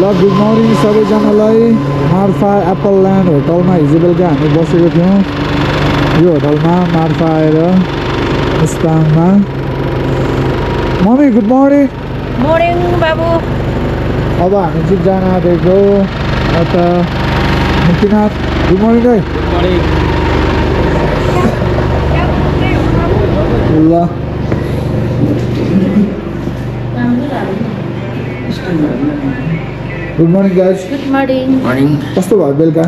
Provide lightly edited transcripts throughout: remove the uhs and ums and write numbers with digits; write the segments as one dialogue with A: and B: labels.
A: Good morning सबैजनालाई Marpha Apple land होटलमा हिजो बेलुका हामी बसेको थियौँ यो होटलमा मार्फा आएर मुस्ताङमा मम्मी गुड मर्निङ
B: मर्निङ बाबु
A: अब हामी चाहिँ जान आँटेको यता मुक्तिनाथ गुड मर्निङ है ल good morning guys
B: good morning
C: morning
A: कस्तो भयो बेलुका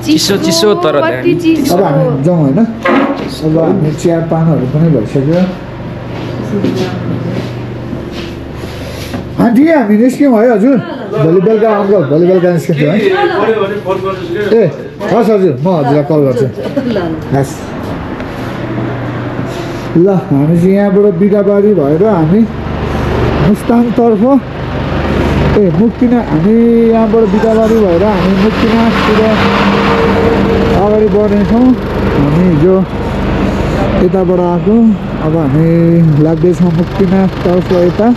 C: चिसो चिसो तर
A: अब हामी जाउँ होइन अब हामी चिया पानहरू पनि भइसक्यो आन्टी हामी निस्क्यौँ है हजुर भोलि बेलुका अङ्कल भोलि बेलुका निस्किन्छु है ए हस् हजुर म हजुरलाई कल गर्छु हस् ल हामी चाहिँ यहाँबाट बिदाबारी भएर हामी मुस्ताङतर्फ हामी यहाँबाट बिदाबारी भएर हामी मुक्तिनाथतिर अगाडि बढ्नेछौँ हामी हिजो यताबाट आएको अब हामी लाग्दैछौँ मुक्तिनाथतर्फ यता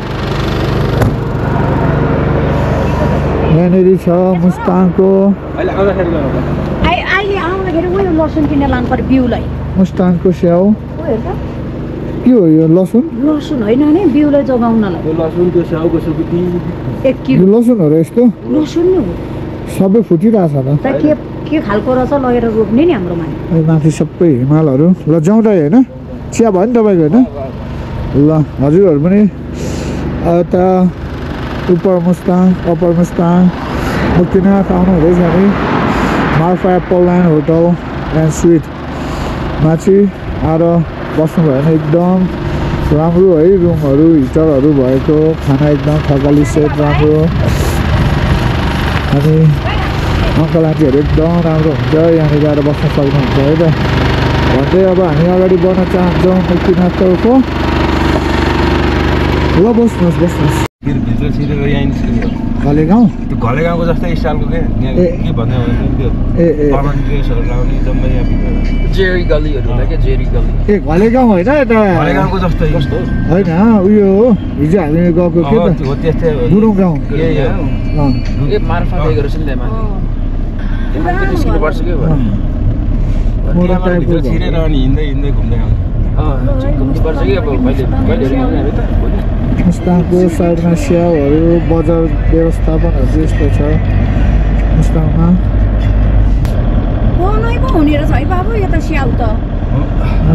A: यहाँनिर छ मुस्ताङको मुस्ताङको स्याउ के हो यो लसुन
B: लसुन होइन नि बिउलाई जोगाउनलाई
C: लसुन त्यो स्याउको सुकुटी
B: 1 किलो
A: यो लसुनहरू यस्तो
B: लसुन नि हो
A: सबै फुटिरहेछ त
B: के खालको रहेछ लगेर रोप्ने नि हाम्रो मान्छे
A: माथि सबै हिमालहरू ल जाउँदै होइन चिया भयो नि तपाईँको होइन ल हजुरहरू पनि यता अप्पर मुस्ताङ मुक्तिनाथ आउनु हुँदैछ भने Marpha Apple land hotel and sweet माथि आएर बस्नुभयो भने एकदम राम्रो है रुमहरू हिटरहरू भएको खाना एकदम थकाली सेट राम्रो अनि अङ्कल आन्टीहरू एकदम राम्रो हुन्छ यहाँनिर आएर बस्न सक्नुहुन्छ है त भन्दै अब हामी अगाडि बढ्न चाहन्छौँ मुक्तिनाथतर्फ ल बस्नुहोस् घलेगाउँ
C: त्यो घलेगाउँको जस्तै स्टाइलको के भन्दै त्यो कमन ड्रेसहरू लाउने जम्मै यहाँ जेरी गलीहरू होला के जेरी गली
A: घलेगाउँ होइन यता
C: घलेगाउँको जस्तै
A: होइन उयो हो हिजो हामी गएको के
C: हो त्यस्तै
A: गुरुङ गाउँ
C: ए मार्फा गएको रहेछ नि त्यहाँ निस्किनु पर्छ के भयो छिरेर अनि हिँड्दै घुम्दै घुम्नुपर्छ कि अब
A: मुस्ताङको साइडमा स्याउहरू बजार व्यवस्थापनहरू चाहिँ यस्तो छ मुस्ताङमा
B: हुने रहेछ है बाबु यो त स्याउ त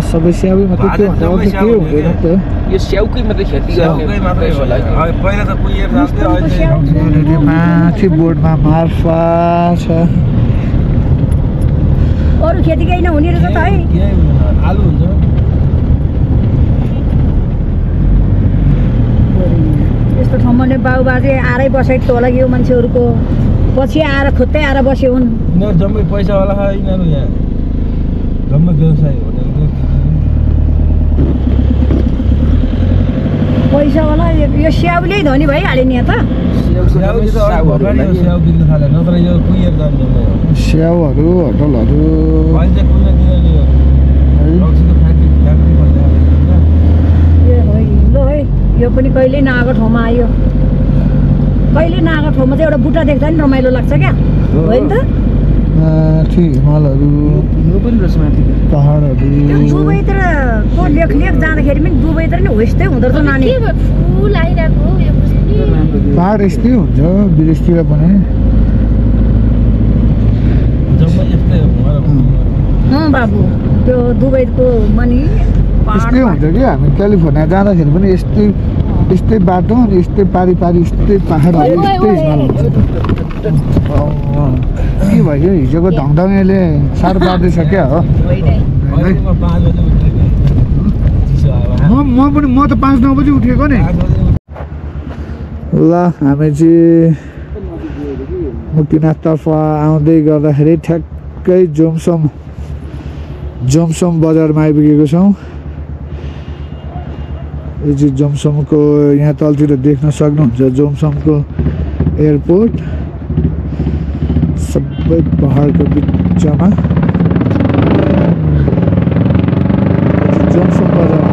A: सबै स्याउै मात्रै के भन्दा अझ के हुँदैन नि त
C: यो स्याउकै मात्रै खेती गर्ने मात्रै होला पहिला त कुहिएर जान्थ्यो
A: अहिले माथि बोर्डमा मार्फा छ
B: अरू खेती केही नहुने रहेछ त है
C: आलु हुन्छ
B: यस्तो ठाउँमा नै बाउ बाजे आएरै बसेको होला यो मान्छेहरूको पछि आएर खुत्तै आएर बस्यो हुन्
C: यिनीहरू जम्मै पैसावाला यिनीहरू यहाँ जम्मै व्यवसाय होटेलको
B: पैसावाला यो स्याउले धनी भइहाल्यो नि यहाँ
A: स्याउहरू होटलहरू
B: ल है यो पनि कहिले नआएको ठाउँमा आयो कहिले नआएको ठाउँमा चाहिँ एउटा बुट्टा देख्दा नि रमाइलो लाग्छ क्या होइन त
A: माथि हिमालहरू पहाडहरू
B: दुबईतिर को लेख जाँदाखेरि पनि दुबईतिर नि होस्टै हुँदो रहेछ नानी
A: पहाड यस्तै हुन्छ विदेशतिर पनि
B: बाबु त्यो दुबईको मनी
A: यस्तै हुन्छ कि हामी क्यालिफोर्निया जाँदाखेरि पनि यस्तै बाटो अनि यस्तै पारी यस्तै पहाडहरू यस्तै हिमाल हुन्छ के भयो हिजोको धङधङेले साह्रो पार्दैछ क्या हो म त 5-9 बजी उठेको नि ल हामी चाहिँ मुक्तिनाथतर्फ आउँदै गर्दाखेरि ठ्याक्कै जोमसोम बजारमा आइपुगेको छौँ यो चाहिँ जोमसोमको यहाँ तलतिर देख्न सक्नुहुन्छ जोमसोमको एयरपोर्ट सबै पहाडको बिचमा जोमसोम बजार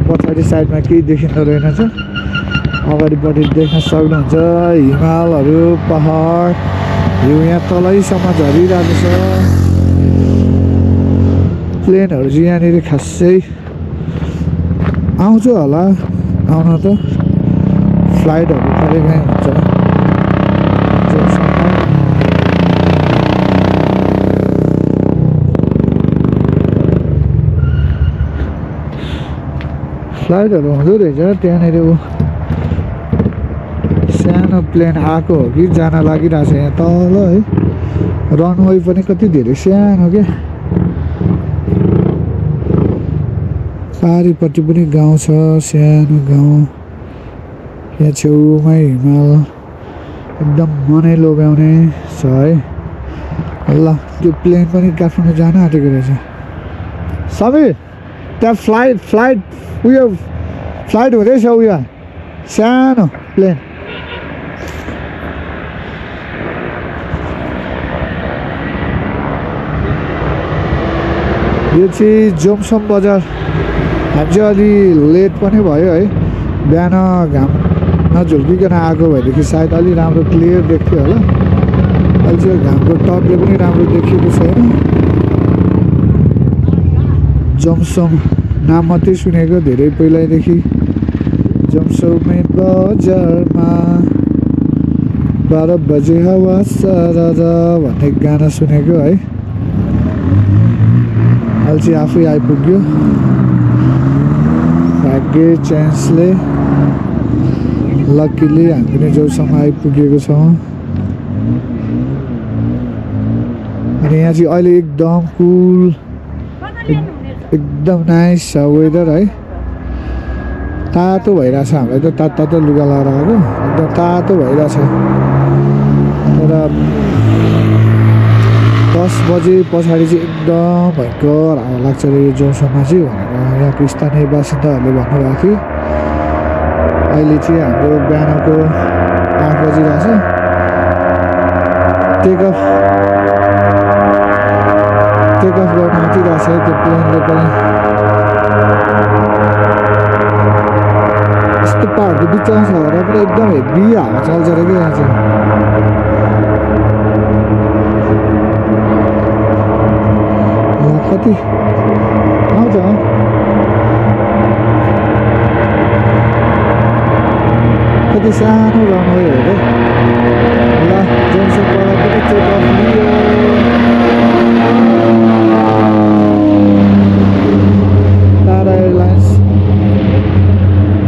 A: पछाडि अगाडि साइडमा केही देखिँदो रहेनछ अगाडिपट्टि देख्न सक्नुहुन्छ हिमालहरू पहाड हिउँ यहाँ तलैसम्म झरिरहेको छ प्लेनहरू चाहिँ यहाँनिर खासै आउँछ होला आउन त फ्लाइटहरू कहिलेकाहीँ हुन्छ फ्लाइटहरू हुँदो रहेछ त्यहाँनिर सानो प्लेन आएको हो कि जान लागिरहेको छ यहाँ तल है रनवे पनि कति धेरै सानो क्या पारिपट्टि पनि गाउँ छ सानो गाउँ यहाँ छेउमै हिमाल एकदम मनै लोभ्याउने छ है ल त्यो प्लेन पनि काठमाडौँ जान आँटेको रहेछ सबै त्यहाँ फ्लाइट उयो फ्लाइट हुँदैछ उयो सानो प्लेन यो चाहिँ जोमसम बजार हामी चाहिँ अलि लेट पनि भयो है बिहान घाम नझुल्किकन आएको भएदेखि सायद अलि राम्रो क्लियर देख्थ्यो होला अहिले चाहिँ घामको टपले पनि राम्रो देखिएको छैन जोमसम नाम मात्रै सुनेको धेरै पहिल्यैदेखि जोमसोमै बजारमा 12 बजे हावा सरर भन्ने गाना सुनेको है अहिले चाहिँ आफै आइपुग्यो भाग्य चान्सले लक्कीले हामी पनि जोसम्म आइपुगेको छौँ अनि यहाँ चाहिँ अहिले एकदम कुल एकदम नाइस छ वेदर है तातो भइरहेछ हामीलाई त तातो लुगा लगाएर आएको एकदम तातो भइरहेछ तर 10 बजे पछाडि चाहिँ एकदम भयङ्कर हावा लाग्छ अरे यो जोसम्म चाहिँ भनेर यहाँको स्थानीय बासिन्दाहरूले भन्नुभएको थियो अहिले चाहिँ हाम्रो बिहानको 8 बजिरहेछ टेक अफ गर्न आँटिरहेछ है त्यो प्लेनले पनि यस्तो पहाडको बिचमा छ र पनि एकदम हेभी हावा चल्छ अरे क्या यहाँ चाहिँ कति आउँछ कति सानो रनवे हो रे ल जोमसमबाट पनि टेक अफ लियो टाटा एयरलाइन्स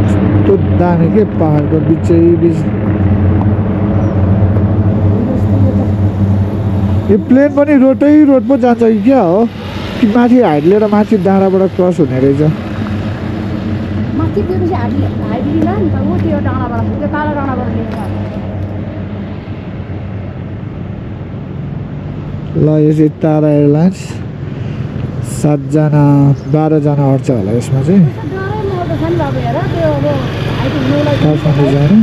A: कस्तो दामी के पहाडको बिच यो प्लेन पनि रोड पो जान्छ कि क्या हो कि माथि हाइट लिएर माथि डाँडाबाट क्रस हुने रहेछ
B: माथि गएपछि हाइट लिला नि त ऊ त्यो डाँडाबाट त्यो कालो डाँडाबाट लिएर
A: ल यो चाहिँ टाटा एयरलाइन्स 7 जना 12 जना अट्छ होला यसमा चाहिँ काठमाडौँ जाने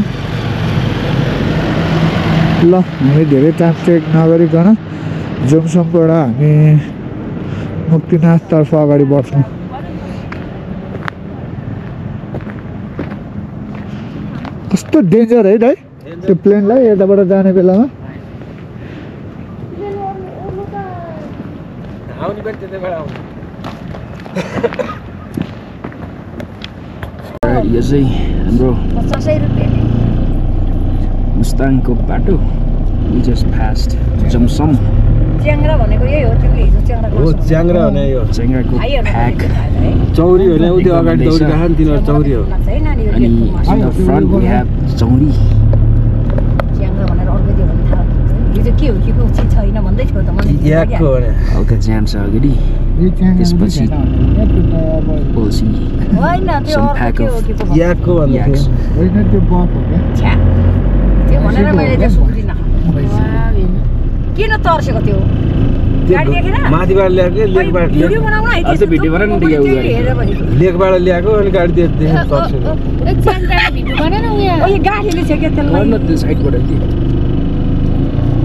A: ल हामी धेरै टाइम टेक नगरिकन जोमसमबाट हामी मुक्तिनाथतर्फ अगाडि बढ्छौँ कस्तो डेन्जर है दाइ त्यो प्लेनलाई यताबाट जाने बेलामा
C: यो चाहिँ हाम्रो
B: 50 रुपैयाँ
C: मुस्ताङको बाटो we just passed जोमसम
B: च्याङ्ग्रा भनेको यही हो त्यो हिजो च्याङ्ग्रा
C: हो च्याङ्ग्रा भने यो च्याङ्ग्राको प्याक चौरी हो नि उति अगाडि दौडिरहेको नि तिनीहरू चौरी हो अनि in the front we have चौरी
B: च्याङ्ग्रा भनेर अर्को दियो भने थाहा हिजो के हो के को चिज छैन भन्दै थियो त मैले
C: याकको भने हल्का जाम छ अगाडि त्यसपछि पोल्सी
B: होइन त्यो अर्को के हो के को
C: याकको भन्दा
A: होइन त्यो बफ हो क्या
B: त्यो भनेर मैले त्यो सुन्दिनँ किन तर्सेको त्यो गाडी देखेन
C: माथिबाट ल्याएको लेकबाट
B: भिडियो बनाउन है
C: त्यो भिडियो बनाउन नि यो लेकबाट ल्याएको अनि गाडी देख्दै तर्सेको
B: एक च्याङ्ग्रा भिडियो बनाएन उयो ओ यो गाडीले छ के त्यसलाई
C: गर्न त्यो साइडबाट के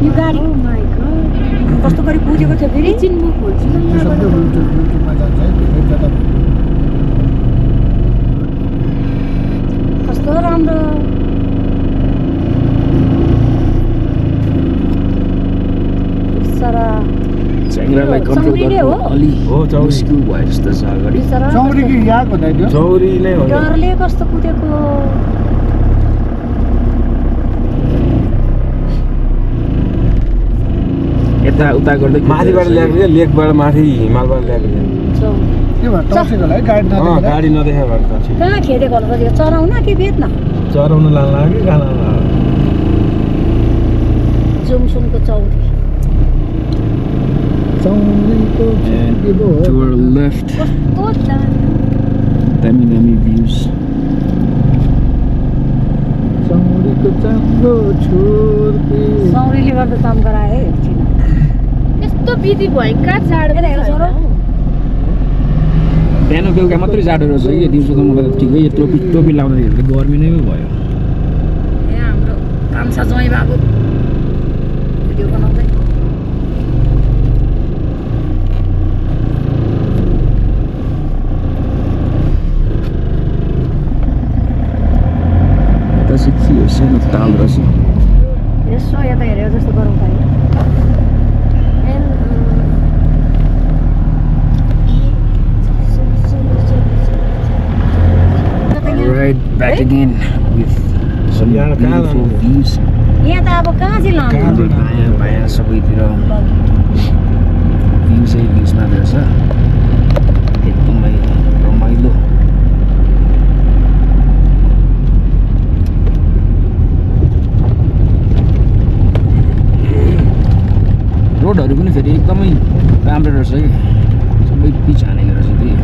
B: यो गाडी ओ माय गॉड कस्तो गरी बुझेको थियो फेरि चिन म खोल्छु
A: यो सबै युट्युबमा जान्छ है धेरै ज्यादा
B: चौरीले हो?
C: अलि
D: हो, चौरी।
C: मुस्किल भयो जस्तो छ अगाडि
B: बिचरा
A: चौरी कि यहाँ भन्दै
D: चौरी नै हो
B: डरले कस्तो कुदेको
C: यता उता गर्दै
D: माथिबाट ल्याएको क्या लेकबाट माथि हिमालबाट ल्याएको
B: चौरी
A: के भयो टर्सेको होला है गाडी नदेखेर
D: गाडी नदेखा भएको छ
B: कहाँ खेदेको होला त चराउन कि बेच्न
D: चराउनु लानु लाग्यो कि खाना
B: जुमसुमको चौरी
A: चौरीको
C: And
A: के पो
C: to
A: हो
C: our left,
B: कस्तो
C: दामी views.
A: चौरीको चाम्रो छोड्के
B: चौरीले गर्दा काम गराए एकछिन
E: यस्तो विधि भयङ्कर जाडो
B: हेर छोरो
C: बिहान बेलुका मात्रै जाडो रहेछ कि दिउँसो त मलाई त ठिकै टोपी लाउँदाखेरि त गर्मी नै भयो
B: यहाँ हाम्रो कान्छा ज्वाइँ बाबु भिडियो बनाउँदै
C: यता चाहिँ के हो सानो ताल रहेछ
B: यसो यता हेरेको जस्तो गरौँ पायो
C: Alright, back again with some
D: यहाँ कहाँ
C: beautiful
D: लाने?
C: views.
B: यहाँ त अब कहाँ चाहिँ लानु
C: हाम्रो दायाँ बायाँ सबैतिर भ्युजै भ्युज मात्र छ एकदमै रमाइलो रोडहरू पनि फेरि एकदमै राम्रो रहेछ कि सबै पिच हानेको रहेछ त्यही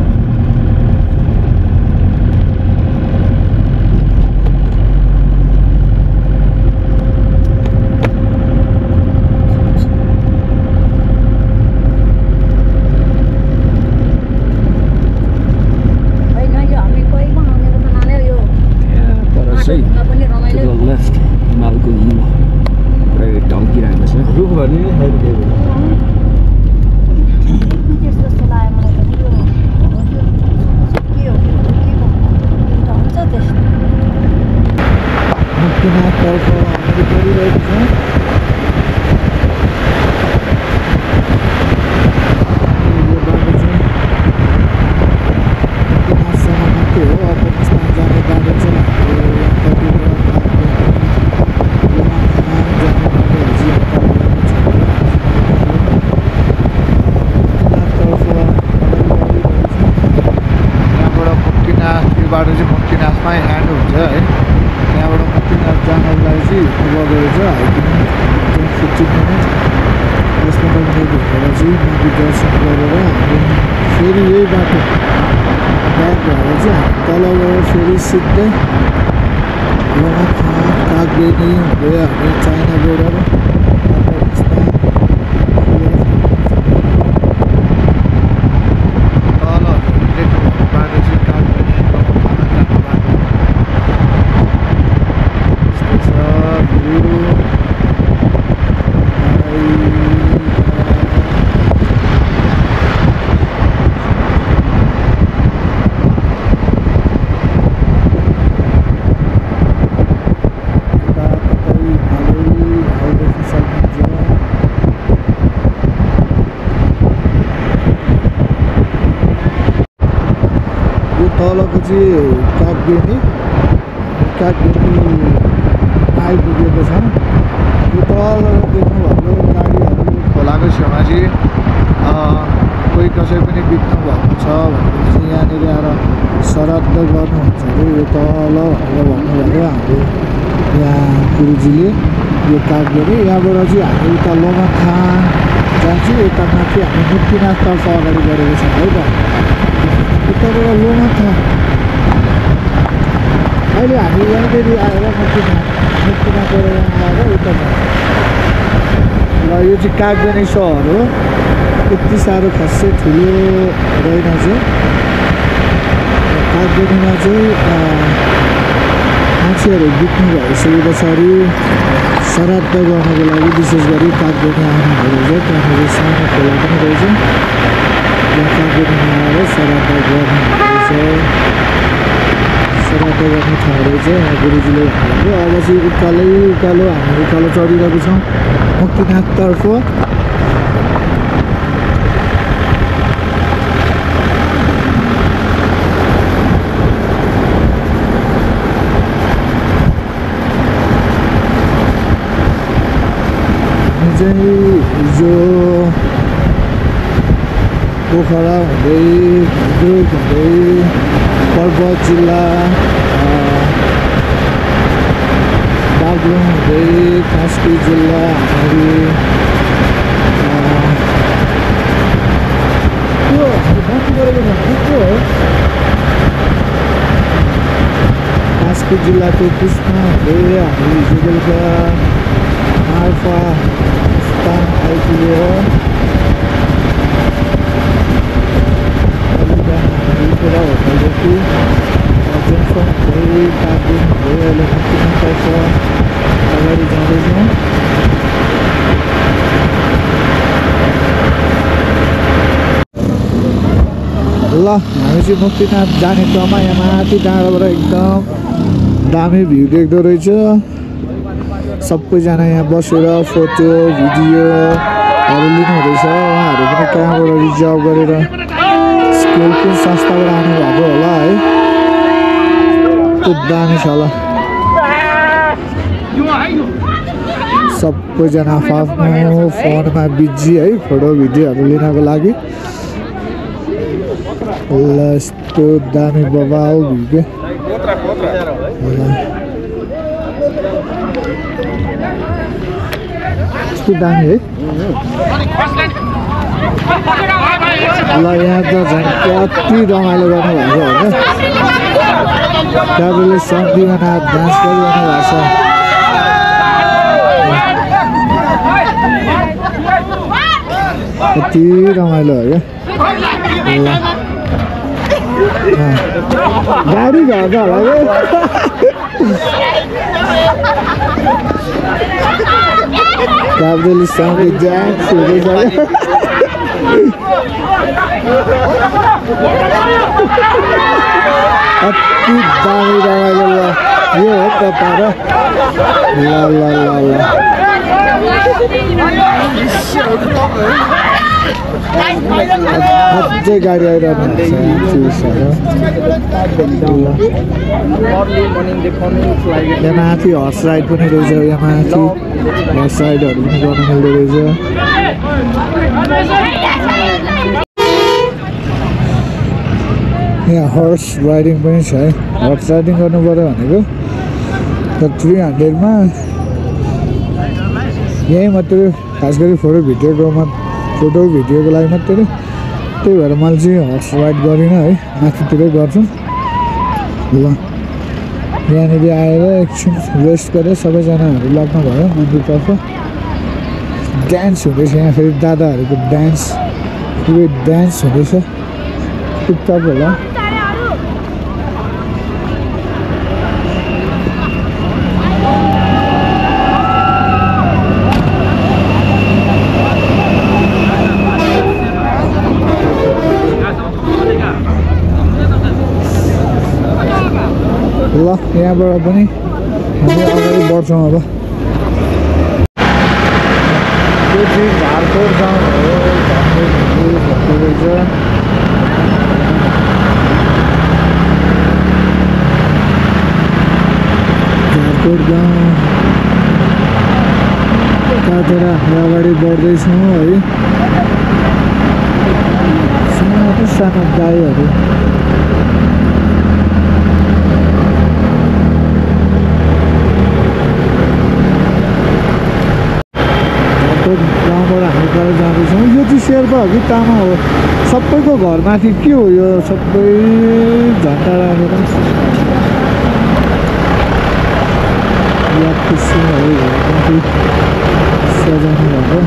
B: होइन यो हामी कोहीमा आउनेको त नानै यो
C: पर चाहिँ
B: घुम्न पनि
C: to
B: रमाइलो
C: the left हिमालको हिउँ पुरै टल्किरहेको छ
D: रुख भन्ने नि छैन केही पनि।
B: त्यस्तो जस्तो लाग्यो मलाई त के हो हुन्छ त्यस्तो
A: मुक्तिनाथतर्फ हामीले गरिरहेको छौँ यो बाटो चाहिँ मुक्तिनाथसम्म मात्रै हो अफगानिस्तान जाने बाटो चाहिँ हाम्रो यहाँबाट मुक्तिनाथ यो बाटो चाहिँ मुक्तिनाथमै एन्ड हुन्छ है त्यहाँबाट मुक्तिनाथ जानको लागि चाहिँ लगेर चाहिँ हाइकिङ 15 मिनट 10-15 मिनट हिँडेर चाहिँ मन्दिर दर्शन गरेर हामी फेरि यही बाटो ब्याक भएर चाहिँ हामी तल गएर फेरि सिधै लोमाथाङ कागबेनी हुँदै हामी चाइना बोर्डर अफगानिस्तान तल देख्नु बाटो चाहिँ कागबेनी लोमाथाङ जाने बाटो यस्तो छ भिउ तलको चाहिँ कागबेनी आइपुगेको छ यो तल देख्नुभएको गाडीहरू खोलाको छेउमा चाहिँ कोही कसै पनि बित्नु भएको छ भनेपछि चाहिँ यहाँनिर आएर श्राद्ध गर्नुहुन्छ अरे यो तल भनेर भन्नुभयो हाम्रो यहाँ गुरुजीले यो कागबेनी यहाँबाट चाहिँ हामी उता लोमाथाङ जान्छौँ यता माथि हामी मुक्तिनाथतर्फ अगाडि बढेको छौँ है त उताबाट लोमाथाङ अहिले हामी यहाँनिर आएर मुक्तिनाथबाट यहाँ आएर उता र यो चाहिँ कागबेनी सहर हो यति साह्रो खासै ठुलो रहेन चाहिँ कागबेनीमा चाहिँ मान्छेहरू बित्नु भइसके पछाडि श्राद्ध गर्नको लागि विशेष गरी कागबेनी आउनुभयो चाहिँ त्यहाँनिर सानो खोला पनि रहेछ त्यहाँ कागबेनीमा आएर श्राद्ध गर्नुहुन्छ श्राद्ध गर्ने ठाउँ रहेछ यहाँ गुरुजीले भन्नुभयो अब चाहिँ उकालो हामी उकालो चढिरहेको छौँ मुक्तिनाथतर्फ यो पोखरा हुँदै पर्वत जिल्ला बागलुङ हुँदै कास्की जिल्ला हामी त्यो बाँकी गरेको भनेको हो कास्की जिल्लाको कृष्ण हुँदै हामी हिजो बेलुका माल्पा स्थान आइपुग्यो पुरा होटलदेखि जङ्सन हुँदै काबुङ हुँदै अहिले मुक्तिनाथतर्फ अगाडि जाँदैछौँ ल हामी चाहिँ मुक्तिनाथ जाने क्रममा यहाँ माथि डाँडाबाट एकदम दामी भ्यू देख्दो रहेछ सबैजना यहाँ बसेर फोटो भिडियोहरू लिनुहुँदैछ उहाँहरू पनि कहाँबाट रिजर्भ गरेर कुन संस्थाबाट आउनुभएको होला है त्यो दामी छ होला सबैजना आफ्नो फोनमा बिजी है फोटो भिडियोहरू लिनको लागि ल यस्तो दामी बबाल भ्यू यस्तो दामी है ल यहाँ त झन् कति रमाइलो गर्नुभएको होइन तपाईँले सन्धिमा डान्स गरिरहनु भएको छ कति रमाइलो हो क्या गाडी घर्छ होला तपाईँले सँगै डान्स हुँदैछ कति दामी रमाइलो ल यो हो त तर ल ल ल ल अझै गाडी आइरहनु यहाँ माथि हर्स राइड पनि रहेछ यहाँ माथि हर्स राइडहरू पनि गर्न मिल्दो रहेछ यहाँ हर्स राइडिङ पनि छ है हर्स राइडिङ गर्नु पर्यो भनेको त 300मा यहीँ मात्रै खास गरी फोटो भिडियोको लागि मात्रै त्यही भएर मैले चाहिँ हर्स राइड गरिनँ है माथितिरै गर्छु ल यहाँनिर आएर एकछिन रेस्ट गरेर सबैजनाहरू लाग्नु भयो मन्दिरतर्फ डान्स हुँदैछ यहाँ फेरि दादाहरूको डान्स हुँदैछ टिकटक होला ल यहाँबाट पनि हामी अगाडि बढ्छौँ अब त्यो चाहिँ झारकोट गाउँ हो भएको रहेछ झारकोट गाउँ काटेर हामी अगाडि बढ्दैछौँ है सानो सानो गाईहरू गाउँबाट हामी गएर जाँदैछौँ यो चाहिँ शेर्पा हो कि तामा हो सबैको घरमाथि के हो यो सबै झन्डा राखेर किसिमहरू घरमाथि सजाउनु भएको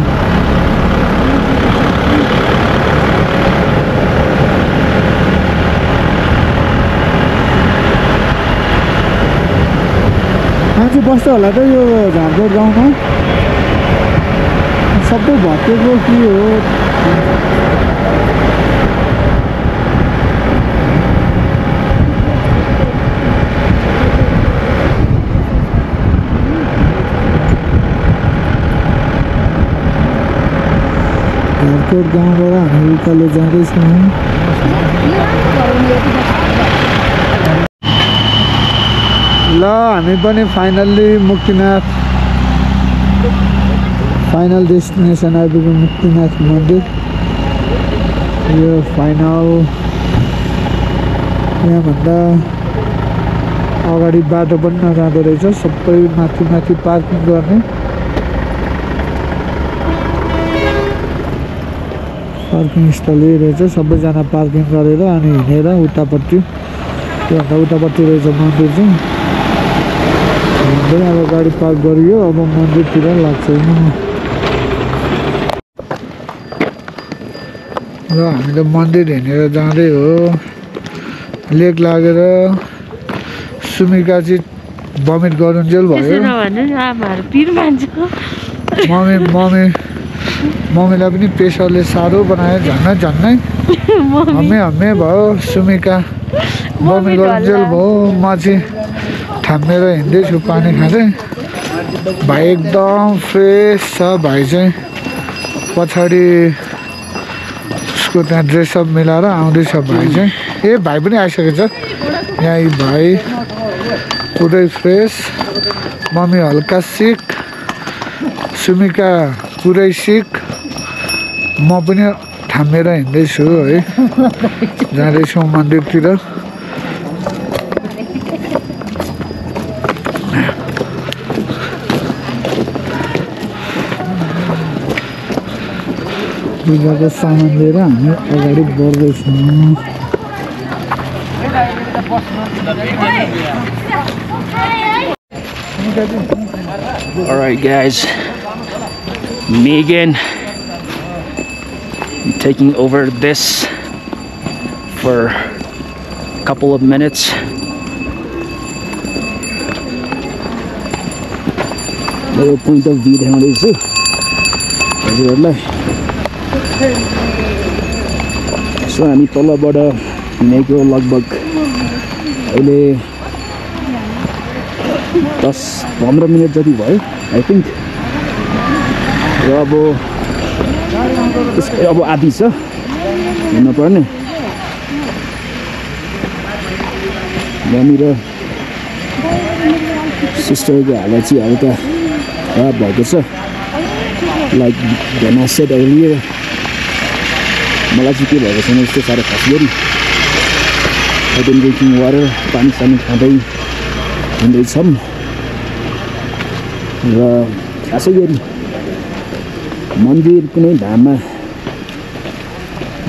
A: मान्छे बस्छ होला त यो झारकोट गाउँमा सबै भत्केको के हो झारकोट गाउँबाट हामी उकालो जाँदैछौँ ल हामी पनि फाइनल्ली मुक्तिनाथ फाइनल डेस्टिनेसन आइपुग्यो मुक्तिनाथ मन्दिर यो फाइनल यहाँभन्दा अगाडि बाटो पनि नजाँदो रहेछ सबै माथि माथि पार्किङ गर्ने पार्किङ स्थल यही रहेछ सबैजना पार्किङ गरेर अनि हिँडेर उतापट्टि त्योभन्दा उतापट्टि रहेछ मन्दिर चाहिँ हिँड्दै अब गाडी पार्क गरियो अब मन्दिरतिर लाग्छ र हामीले मन्दिर हिँडेर जाँदै हो लेक लागेर सुमिका चाहिँ भमिट गरुन्जेल भयो मम्मीलाई पनि प्रेसरले साह्रो बनायो झन्नै हम्मे भयो सुमिका भमिट गरुन्जेल भयो म चाहिँ थामेर हिँड्दैछु पानी खाँदै भाइ एकदम फ्रेस छ भाइ चाहिँ पछाडि उसको त्यहाँ ड्रेसअप मिलाएर आउँदैछ भाइ चाहिँ भाइ पनि आइसकेछ यहाँ यी भाइ पुरै फ्रेस मम्मी हल्का सिक सुमिका पुरै सिक म पनि थामेर हिँड्दैछु है जाँदैछु मन्दिरतिर पूजाको सामान लिएर हामी अगाडि बढ्दैछौँ
C: Alright guys, Megan taking over this for a couple of minutes. Little point of view देखाउँदैछु हजुरहरूलाई सो हामी तलबाट हिँडेको लगभग अहिले 10-15 मिनट जति भयो आई थिंक र अब आधी छ हिँड्नु पर्ने यहाँनिर सिस्टरको हालत चाहिँ हल्का खराब भएको छ like when I said earlier मलाई चाहिँ के भएको छैन यस्तो साह्रो खास गरी I've been drinking water पानी सानी खाँदै हिँड्दैछौँ र खासै गरी मन्दिर कुनै धाममा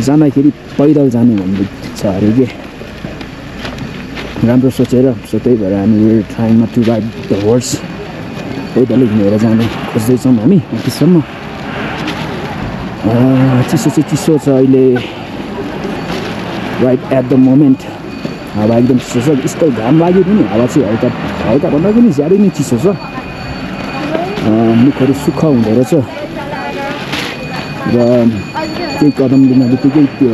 C: जाँदाखेरि पैदल जाने भन्ने छ अरे के राम्रो सोचेर सो त्यही भएर हामी trying not to ride the horse पैदलै हिँडेर जाने खोज्दैछौँ हामी माथिसम्म चिसो चाहिँ चिसो छ अहिले राइट एट द मोमेन्ट हावा एकदम चिसो छ यस्तो घाम लाग्यो पनि हावा चाहिँ हल्का हल्का भन्दा पनि ज्यादै नै चिसो छ मुखहरू सुक्खा हुँदो रहेछ र केही कदम लिन बित्तिकै त्यो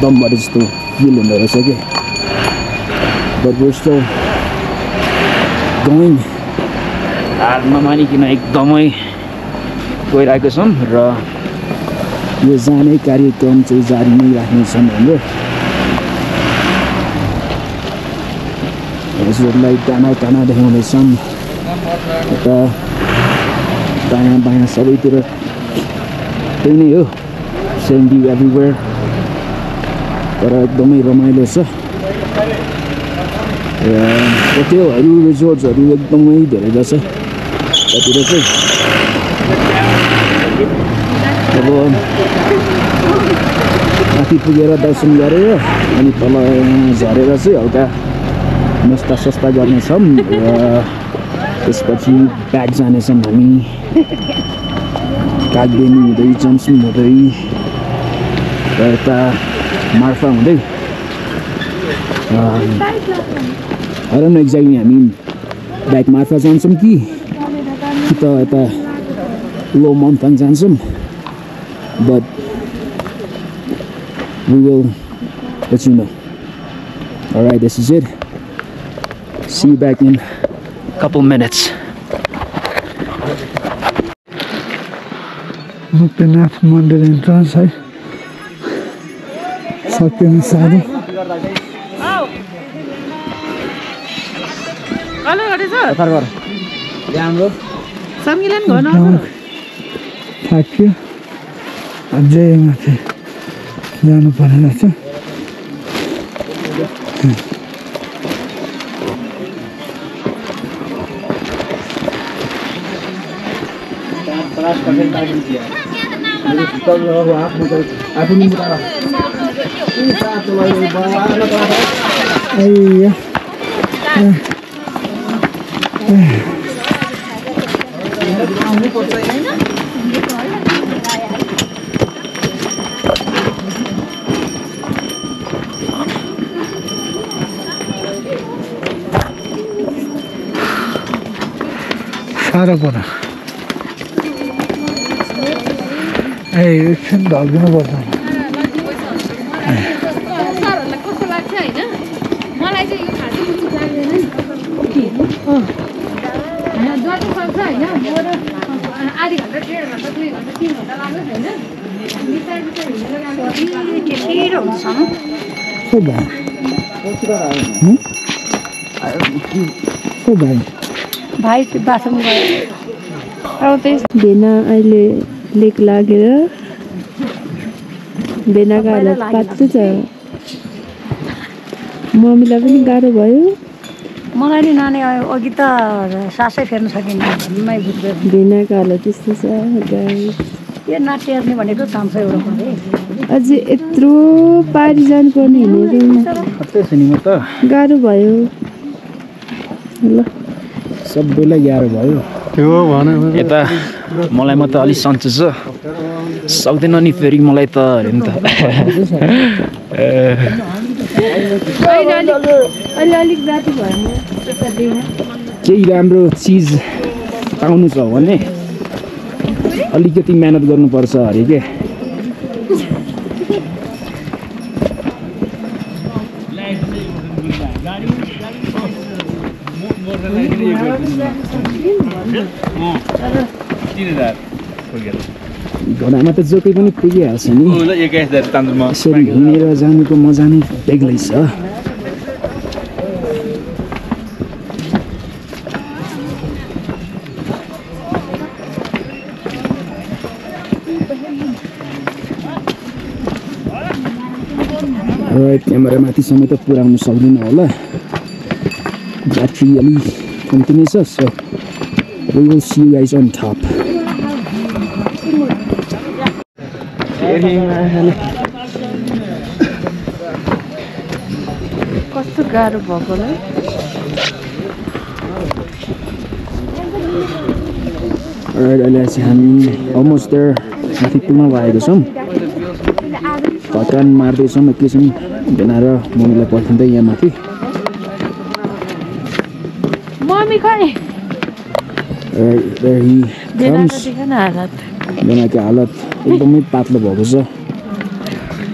C: दमबाट जस्तो फिल हुँदो रहेछ कि बट we're still going हार नमानिकन एकदमै गइरहेको छौँ र यो जाने कार्यक्रम चाहिँ जारी नै राख्नेछौँ हाम्रो हजुरहरूलाई टाना टाना देखाउँदैछौँ यता दायाँ बायाँ सबैतिर त्यही नै हो सेम भ्यू एभ्रिवेयर तर एकदमै रमाइलो छ र होटेलहरू रिजोर्ट्सहरू एकदमै धेरै छ त्यतिर चाहिँ अब माथि पुगेर दर्शन गरेर अनि तल झरेर चाहिँ हल्का नास्ता सस्ता गर्नेछौँ र त्यसपछि ब्याक जानेछौँ हामी कागबेनी हुँदै जम्सुङ हुँदै र यता मार्फा हुँदै I don't know exactly हामी ब्याक मार्फा जान्छौँ कि त यता लो मन्थाङ जान्छौँ but we will let you know. Alright, this is it. See you back in a couple minutes.
A: Muktinath मन्दिर एन्ट्रान्स है सकिने साह्रो थाक्यो अझै माथि जानु पर्ने रहेछ साह्रो पर्छ एकछिन ढल्किनुपर्छ
E: सरहरूलाई कस्तो लाग्छ होइन मलाई चाहिँ यो खासै उचित लाग्दैन जति सक्छ होइन बरु आधी घन्टा 1.5 घन्टा 2 घन्टा 3 घन्टा लाग्छ होइन बिस्तारै बिस्तारै हिँडेर
B: हुन्छ भाइ बाथरुम गयो
E: अब त्यही भेना अहिले लेक लागेर भेनाको हालत पात्रो छ मम्मीलाई पनि गाह्रो भयो
B: मलाई नि नानी अघि त सासै फेर्न सकिनँ
E: भेनाको हालत त्यस्तो छ
B: यो नाट्य हेर्ने भनेको काम छ एउटा पनि
E: अझै यत्रो पारी जानुपर्ने हिँडेर गाह्रो भयो ल
C: सबैलाई गाह्रो भयो यता मलाई म त अलिक सन्चो छ सक्दैन नि फेरि मलाई त अरे नि त
E: अहिले अलिक जाति भयो
C: केही राम्रो चिज पाउनु छ भने अलिकति मेहनत गर्नुपर्छ अरे के घोडामा त जोकै पनि पुगिहाल्छ नि यसरी हिँडेर जानुको मजा नै बेग्लै छ क्यामेरा माथिसम्म त पुऱ्याउनु सक्दिनँ होला ब्याट्री अलिक कम्ती नै छ so we will see you guys on top
E: कस्तो गाह्रो भएको होला
C: अहिले चाहिँ हामी अलमोस्ट देयर माथि पुग्न लागेको छौँ भटान मार्दैछौँ एकैछिन भेना र मम्मीलाई पर्खिँदै यहाँ माथि
E: मम्मी खै
C: भेनाको हालत एकदमै पातलो भएको छ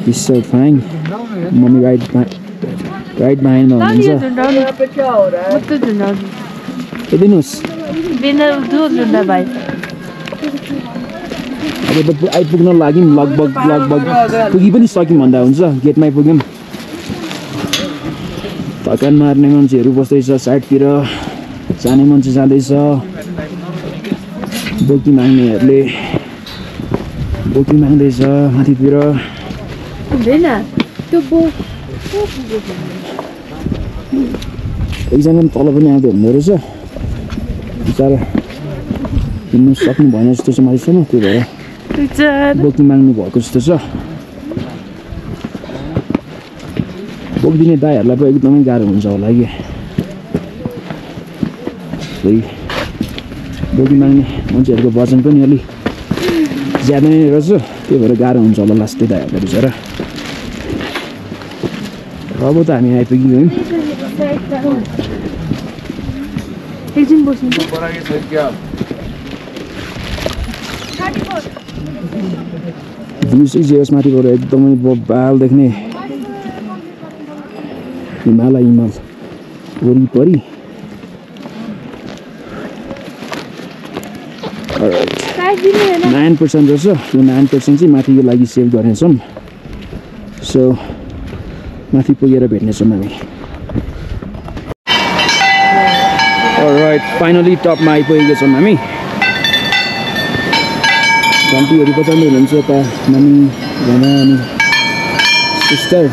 C: He's so fine mummy right बिहाइन्डमा हुनुहुन्छ हेरिदिनुहोस् अब त आइपुग्न लाग्यौँ लगभग पुगी पनि सक्यौँ भन्दा हुन्छ गेटमै पुग्यौँ थकान मार्ने मान्छेहरू बस्दैछ साइडतिर जाने मान्छे जाँदैछ बोकी माग्नेहरूले बोकी माग्दैछ माथितिर एकजना तल पनि आउँदै हुँदो रहेछ बिचरा हिँड्नु सक्नु भएन जस्तो छ माथिसम्म त्यो भएर बोकी माग्नु भएको जस्तो छ बोकिदिने दाइहरूलाई पो एकदमै गाह्रो हुन्छ होला कि बोकी माग्ने मान्छेहरूको वजन पनि अलिक ज्यादा नै रहेछ त्यही भएर गाह्रो हुन्छ होला लास्टै दाइहरूलाई बिचरा अब त हामी आइपुग्यौँ
E: एकछिन बस्नु
C: भ्यू चाहिँ माथिबाट एकदमै बबाल देख्ने हिमाल वरिपरि 9% रहेछ यो 9% चाहिँ माथिको लागि सेभ गर्नेछौँ सो माथि पुगेर भेट्नेछौँ हामी अलराइट फाइनली टपमा आइपुगेको छौँ हामी घन्टीहरू बजाउँदै हुनुहुन्छ यता मम्मी घरमा अनि sister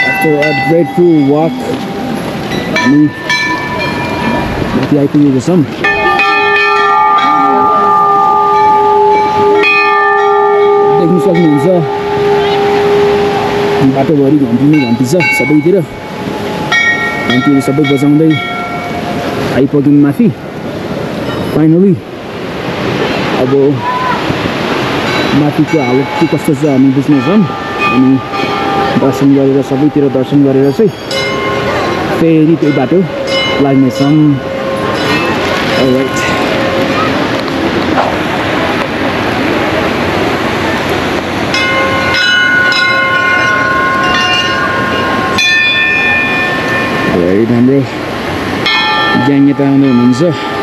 C: after a grateful walk हामी माथि आइपुगेको छौँ देख्न सक्नुहुन्छ बाटोभरि घन्टी नै घन्टी छ सबैतिर घन्टीहरू सबै बजाउँदै आइपुग्यौँ माथि फाइनली अब माथिको हालत के कस्तो छ हामी बुझ्नेछौँ अनि दर्शन गरेर सबैतिर दर्शन गरेर चाहिँ फेरि त्यही बाटो लाग्नेछौँ अलराइट हाम्रो ग्याङ यता आउँदै हुनुहुन्छ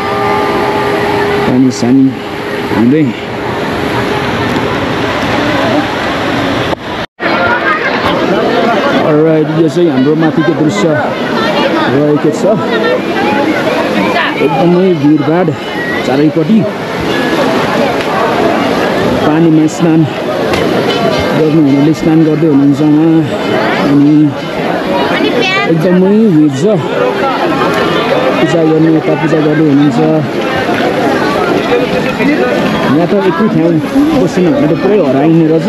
C: पानी सानी हुँदै अलराइट यो चाहिँ हाम्रो माथिको दृश्य रहेको छ एकदमै भिडभाड चारैपट्टि पानीमा स्नान गर्नुहुनेले स्नान गर्दै हुनुहुन्छ अनि एकदमै भिड छ पूजा गर्ने यता पूजा गर्दै हुनुहुन्छ यहाँ त एकै ठाउँ बसेन भने त पुरै हराइने रहेछ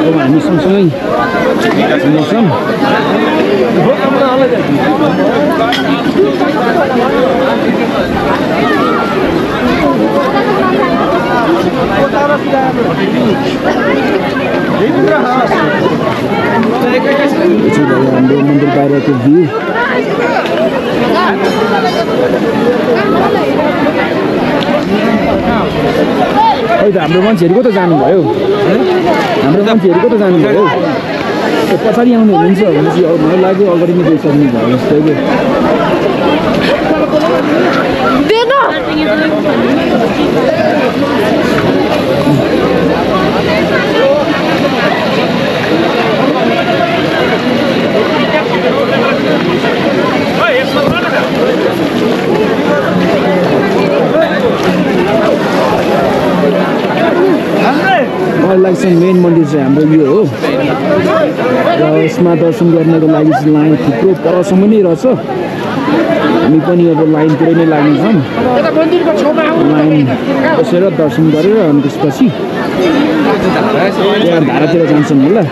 C: अब हामी सँगसँगै हिँड्छौँ हाम्रो मन्दिर बाहिरको भ्यू हाम्रो मान्छेहरू कता जानुभयो हाम्रो मान्छेहरू कता जानुभयो पछाडि आउनु हुन्छ भने चाहिँ अब मलाई लाग्यो अगाडि नै गइसक्नु भयो जस्तो कि मलाई लाग्छ मेन मन्दिर चाहिँ हाम्रो यो हो र यसमा दर्शन गर्नको लागि चाहिँ लाइन थुप्रो परसम्म नै रहेछ हामी पनि अब लाइन पुरै नै लाग्नेछौँ लाइन बसेर दर्शन गरेर अनि त्यसपछि त्यहाँ धारातिर जान्छौँ होला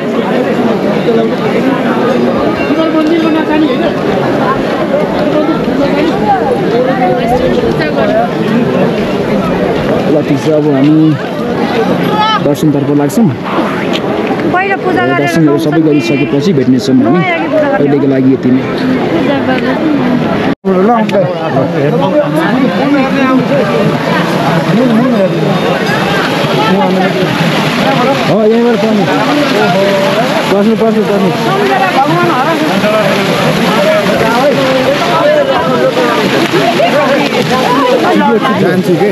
C: ल ठिक छ अब हामी दर्शनतर्फ लाग्छौँ दर्शनहरू सबै गरिसकेपछि भेट्नेछौँ हामी अहिलेको लागि यति नै यहीँबाट पर्ने पर्नु जान्छु के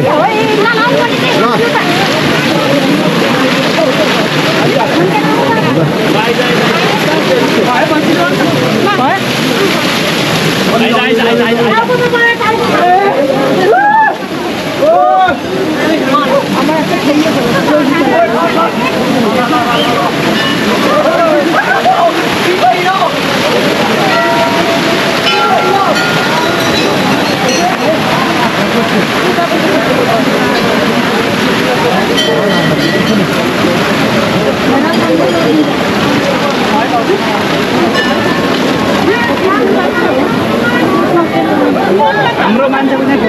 C: हाम्रो मान्छेको चाहिँ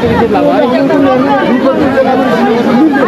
C: फोटो खिच्नु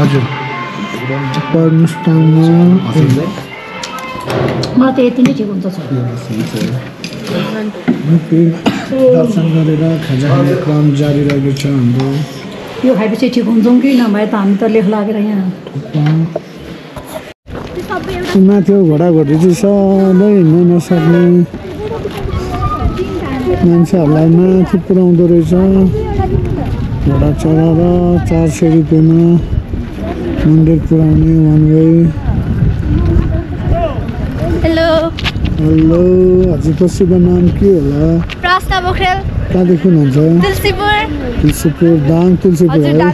A: हजुर परमुस्ताङमा
B: मलाई त यति नै ठिक हुन्छ सर
A: दर्शन गरेर खाजा खाने क्रम जारी रहेको छ हाम्रो
B: यो खाएपछि ठिक हुन्छौँ कि नभए त हामी त लेख लागेर यहाँ
A: माथि घोडाघोडी चाहिँ सधैँ हिँड्न नसक्ने मान्छेहरूलाई माथि पुऱ्याउँदो रहेछ घोडा चढाएर 400 रुपियाँमा मन्दिर पुऱ्याउने वान वे
F: हेलो
A: हेलो हजुरको शुभ नाम के होला
F: प्रश्न पोखरेल
A: कहाँदेखि हुनुहुन्छ तुलसीपुर दाङ तुलसीपुर
F: हजुर
A: है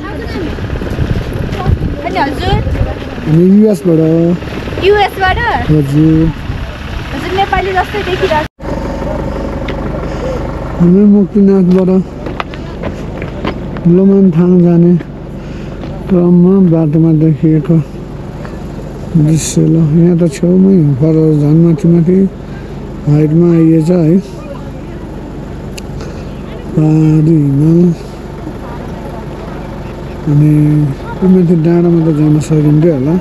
F: अनि हजुर
A: हामी युएसबाट
F: युएसबाट
A: हजुर
F: हजुर नेपाली जस्तै देखिरहेको
A: हामी मुक्तिनाथबाट लोमानथाङ जाने क्रममा बाटोमा देखिएको दृश्य ल यहाँ त छेउमै पर झन् माथि माथि हाइटमा आइएछ है पारीमा अनि त्यो माथि डाँडामा त जान सकिन्थ्यो होला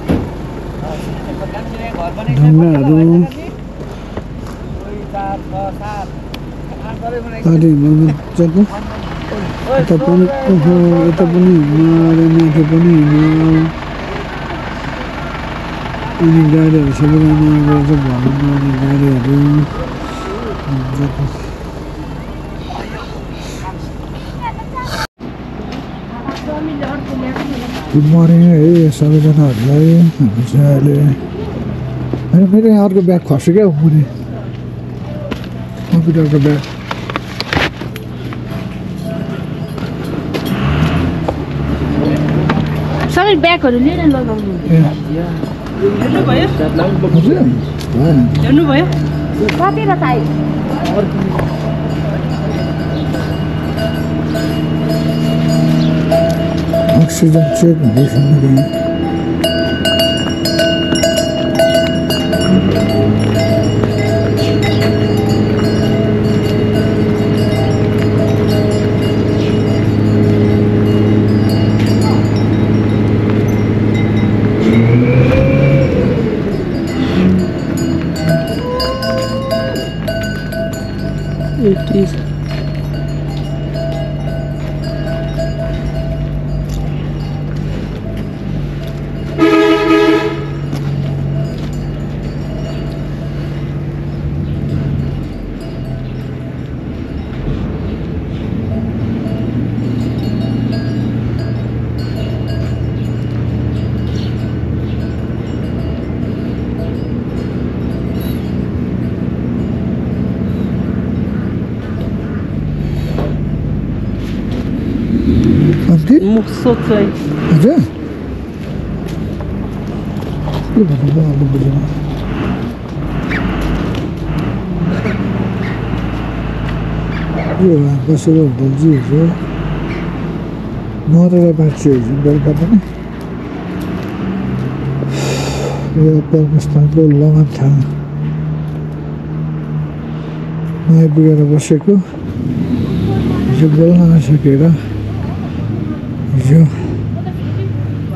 A: ढुङ्गाहरू पारी मजाको यता पनि यता पनि हिमाल माथि पनि हिमाल अनि गाडीहरू सबैजना गर्छ भ्रमण गर्ने गाडीहरू मजाको गुड मर्निङ है सबैजनाहरूलाई हामी चाहिँ अहिले होइन मेरो यहाँ अर्को ब्याग खस्यो क्या मुनि कम्प्युटरको ब्याग
F: सबै ब्यागहरू लिएर लगाउनु
A: हेर्नुभयो
F: कति र चाहियो
A: अक्सिजन चेक हुँदैछ मेरो
G: मुख सोध्छ
A: हजुर के भन्नुभयो अब बुझेन यो बसेर होटल चाहिँ हिजो मरेर बाँच्यो हिजो बेलुका पनि यो परमुस्ताङको लोमानथाङ आइपुगेर बसेको हिजो बोल्न नसकेर हिजो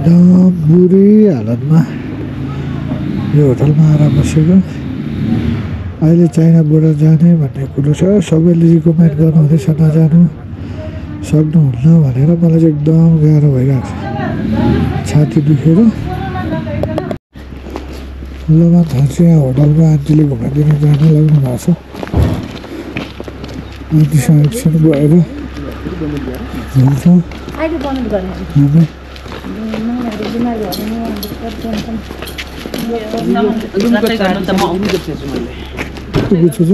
A: एकदम बुरी हालतमा यो होटलमा आएर बसेको अहिले चाइनाबाट जाने भन्ने कुरो छ सबैले रिकमेन्ड गर्नुहुँदैछ नजानु सक्नुहुन्न भनेर मलाई चाहिँ एकदम गाह्रो भइरहेको छ छाती दुखेर लोमानथाङ चाहिँ यहाँ होटलमा आन्टीले घुमाइदिनु जान लाग्नु भएको छ आन्टीसँग एकछिन गएर हुन्छ
B: अहिले बनाउनु गर्ने
A: हामी बुझ्छु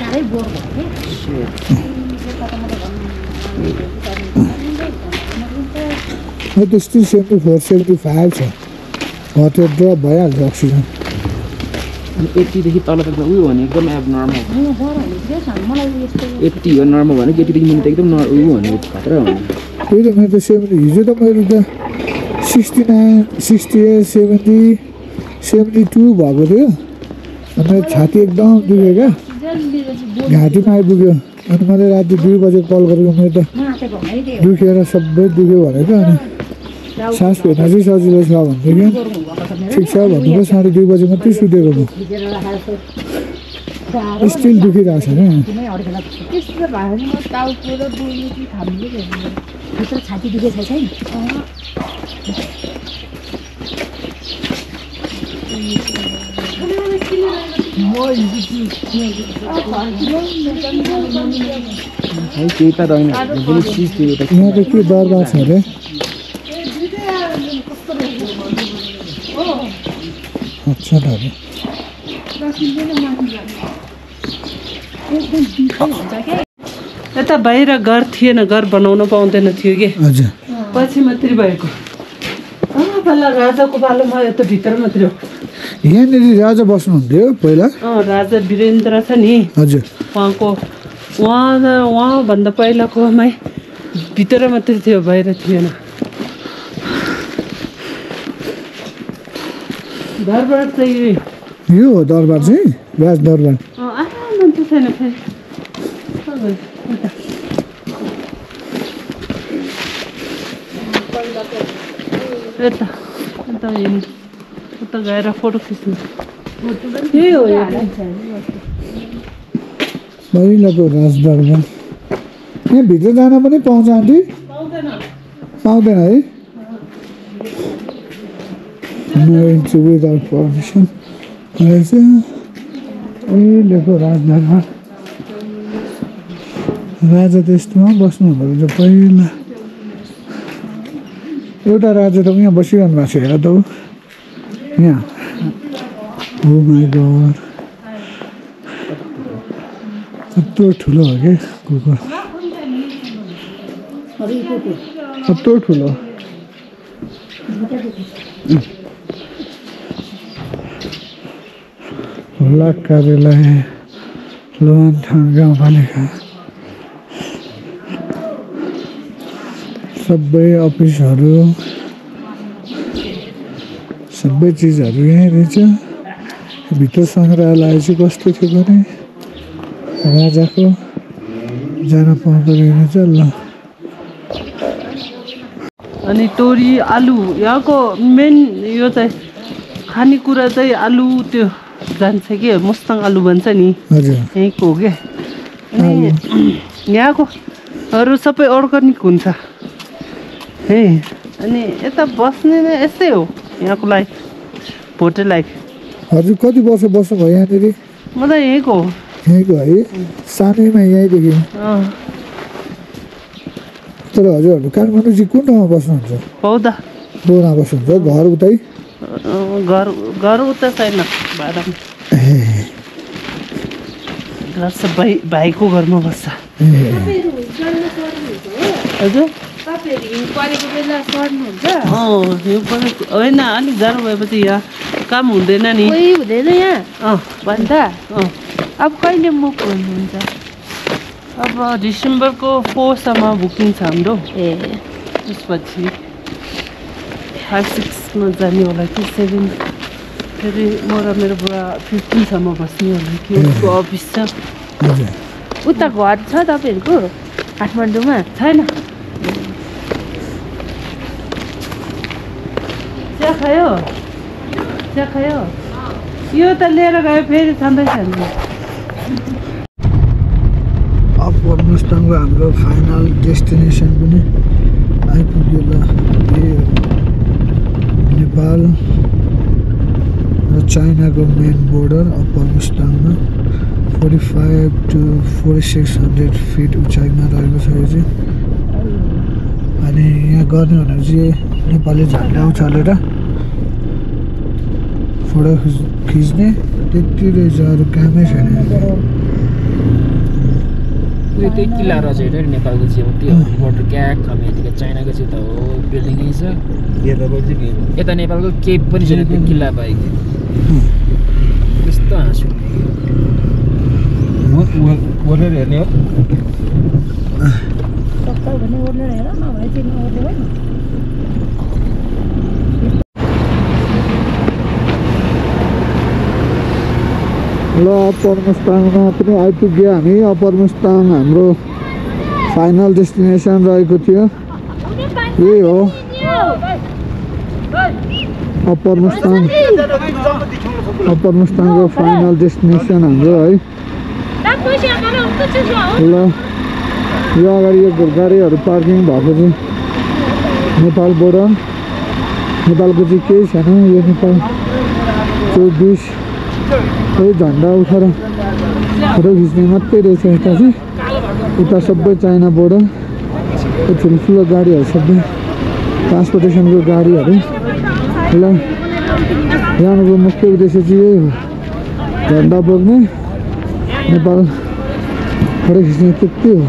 B: साह्रै बोर भयो
A: त्यस्तै 74-75 छ त्यो ड्रप भइहाल्छ अक्सिजन
G: 80 देखि तल त उयो भने एकदम एब नर्मल 80 हो नर्मल भने 80 देखि मुनि त एकदम उयो भने खतरा हो
A: त्यही त मेरो त 70 हिजो त मेरो त 69 68 70 72 भएको थियो अनि छाती एकदम दुख्यो क्या घाँटीमा आइपुग्यो अनि मैले राति 2 बजे कल गरेको मेरो त दुखेर सबै दुख्यो भनेको अनि सास फेर्न चाहिँ सजिलो छ भन्दै क्या ठिक छ भन्नुभयो 2:30 बजे मात्रै सुतेको म स्टिल दुखिरहेको छ
B: क्या छाती दुखेको छैन
G: केही त रहेन पनि चिज थियो त
A: यहाँ त के दरबार छ अरे अच्छा दाजु
H: यता बाहिर घर थिएन घर बनाउन पाउँदैन थियो कि
A: हजुर
H: पछि मात्रै भएको पहिला राजाको पालोमा यता भित्र मात्रै हो
A: यहाँनिर राजा बस्नुहुन्थ्यो पहिला
H: राजा वीरेन्द्र छ नि
A: हजुर
H: उहाँभन्दा पहिलाकोमै भित्र मात्रै थियो बाहिर थिएन दरबार चाहिँ
A: यो हो दरबार चाहिँ राज दरबार
H: मान्छे छैन फेरि यता उता गएर फोटो खिच्नु यही हो
A: पहिलाको राज दरबार यहाँ भित्र जान पनि पाउँछ आन्टी पाउँदैन है नो इन्ट्री विदाउट पर्मिसन रहेछ पहिलेको राज दरबार राजा त यस्तोमा बस्नु हुँदो रहेछ पहिला एउटा राजा त यहाँ बसिरहनु भएको छ हेर त ऊ यहाँ ओ माई गड कत्रो ठुलो हो कि कुकुर कत्रो ठुलो ब्लक कार्यालय लोहानथान गाउँपालिका सबै अफिसहरू सबै चिजहरू यहीँ रहेछ भित्र सङ्ग्रहालय चाहिँ कस्तो थियो भने राजाको जान पाउँदो रहेछ ल
H: अनि तोरी आलु यहाँको मेन यो चाहिँ खानेकुरा चाहिँ आलु त्यो जान्छ कि मुस्ताङ आलु भन्छ नि
A: हजुर
H: यहीँको हो क्या अनि यहाँकोहरू सबै अर्ग्यानिक हुन्छ है अनि यता बस्ने नै यस्तै हो यहाँको लाइफ भोटे लाइफ
A: हजुर कति वर्ष बस्नुभयो यहाँनिर
H: म त यहीँको हो
A: यहीँको है सानैमा यहीँदेखि तर हजुरहरू काठमाडौँ चाहिँ कुन ठाउँमा बस्नुहुन्छ
H: पौधा
A: बोना बस्नुहुन्छ घर उतै
H: घर उता छैन भाडामा घर सबै भाइको घरमा बस्छ हजुर होइन अलिक जाडो भएपछि यहाँ काम हुँदैन नि
F: हुँदैन यहाँ भन्दा अब कहिले मुख हुनुहुन्छ
H: अब डिसेम्बरको 4 सम्म बुकिङ छ हाम्रो त्यसपछि 5-6 जाने होला कि 7 फेरि म र मेरो बुढा 15 सम्म बस्ने होला कि उसको अफिस छ
F: उता घर छ तपाईँहरूको काठमाडौँमा
H: छैन चिया खायो यो त लिएर गयो फेरि छँदैछ नि
A: अब मुस्ताङको हाम्रो फाइनल डेस्टिनेसन पनि आइपुग्यो ल नेपाल र चाइनाको मेन बोर्डर अप्पर मुस्ताङमा 45 to 4600 फिट उचाइमा रहेको छ यो चाहिँ अनि यहाँ गर्ने भनेको चाहिँ नेपाली झन्डा उचालेर फोटो खिच्ने त्यति रहेछ अरू कामै छैन
G: त्यही किल्ला रहेछ होइन नेपालको चाहिँ त्यो बोर्डर क्या खमे यतिको चाइनाको चाहिँ त हो बिल्डिङै छ यता नेपालको केही पनि छैन त्यो किल्ला बाहेक त्यस्तो हाँसु
D: ओर्लेर हेर्ने हो
A: ल अप्पर मुस्ताङमा पनि आइपुग्यो हामी। अप्पर मुस्ताङ हाम्रो फाइनल डेस्टिनेसन रहेको थियो। यही हो अप्पर मुस्ताङको फाइनल डेस्टिनेसन हाम्रो है। ल यो अगाडि यो गाडीहरू पार्किङ भएको चाहिँ नेपाल बोर्डर। नेपालको चाहिँ केही छैन, यो नेपाल 24 कोही झन्डा उठाएर फोटो खिच्ने मात्रै रहेछ। यता चाहिँ उता सबै चाइना बोर्डर, यो ठुल्ठुलो गाडीहरू सबै ट्रान्सपोर्टेसनको गाडीहरू। ल यहाँको मुख्य उद्देश्य चाहिँ यही हो, झन्डा बोक्ने, नेपाल फोटो खिच्ने, त्यति हो।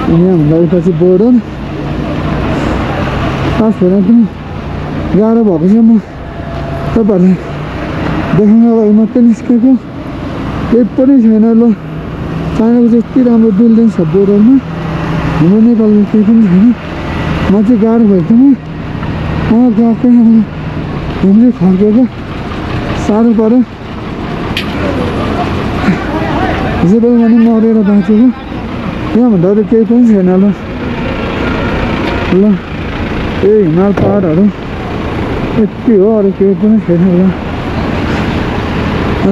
A: अनि यहाँभन्दा उता चाहिँ बोर्डर। खास भएर पनि गाह्रो भएको छ, म तपाईँहरूलाई देखाउनको लागि मात्रै निस्केको, केही पनि छैन। ल चाइनाको चाहिँ यति राम्रो बिल्डिङ छ बोर्डरमा, हाम्रो नेपालमा केही पनि छैन। म चाहिँ गाह्रो भएको थिएन, गएको हामीले फर्केको साह्रो पऱ्यो। हिजो पनि मरेर बाँचेको, यहाँभन्दा अरू केही पनि छैन। ल ए हिमाल पहाडहरू यति हो, अरू केही पनि छैन। ल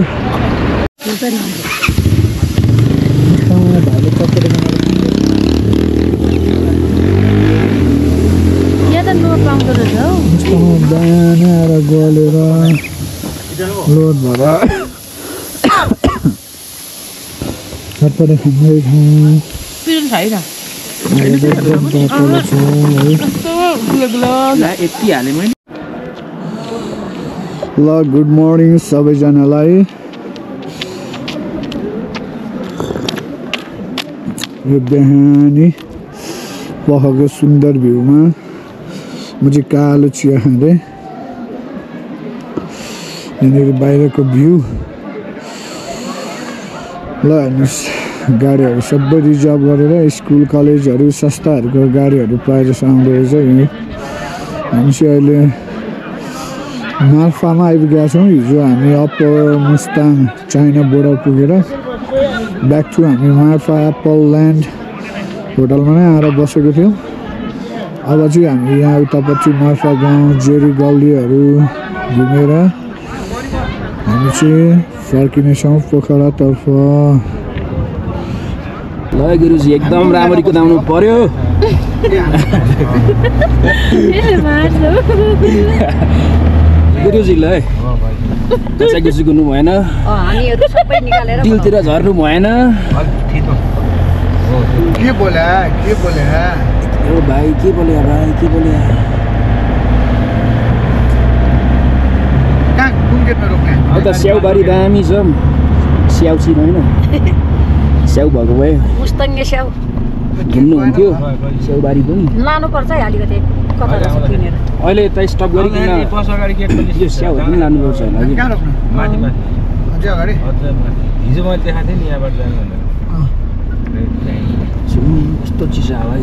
A: बिहान आएर गलेर लोड भएर छटपटे खाँदै ल गुड मर्निङ सबैजनालाई। यो बिहानी पखको सुन्दर भ्यूमा म चाहिँ कालो चिया खाँदै, यहाँनिर बाहिरको भ्यू। ल हेर्नुहोस्, गाडीहरू सबै रिजर्भ गरेर स्कुल कलेजहरू संस्थाहरूको गाडीहरू प्रायः जसो आउँदो रहेछ। हामी चाहिँ अहिले मार्फामा आइपुगेका छौँ। हिजो हामी अप्पर मुस्ताङ चाइना बोर्डर पुगेर ब्याक टु हामी मार्फा एप्पल ल्यान्ड होटलमा नै आएर बसेको थियौँ। अब चाहिँ हामी यहाँ उतापट्टि मार्फा गाउँ जेरी गल्लीहरू घुमेर हामी चाहिँ फर्किनेछौँ पोखरातर्फ।
C: ल गुरुजी एकदम राम्ररी कुदाउनु पर्यो। गुरुजी ल कचाकुची गर्नु भएन, तिलतिर झर्नु भएन।
A: के बोले
C: ओ भाइ के बोले यता स्याउबारी दामी छ, स्याउ चिन होइन, स्याउ भएको भए
B: मुस्ताङे स्याउ
C: घुम्नुहुन्थ्यो। स्याउबारी पनि
B: लानुपर्छ है अलिकति कता किनेर।
C: अहिले यता स्टप गरिकन यो स्याउहरू पनि लानुपर्छ होला कि
D: हिजो मैले देखाएको थिएँ नि यहाँबाट जानु भनेर।
C: कस्तो चिसो हावा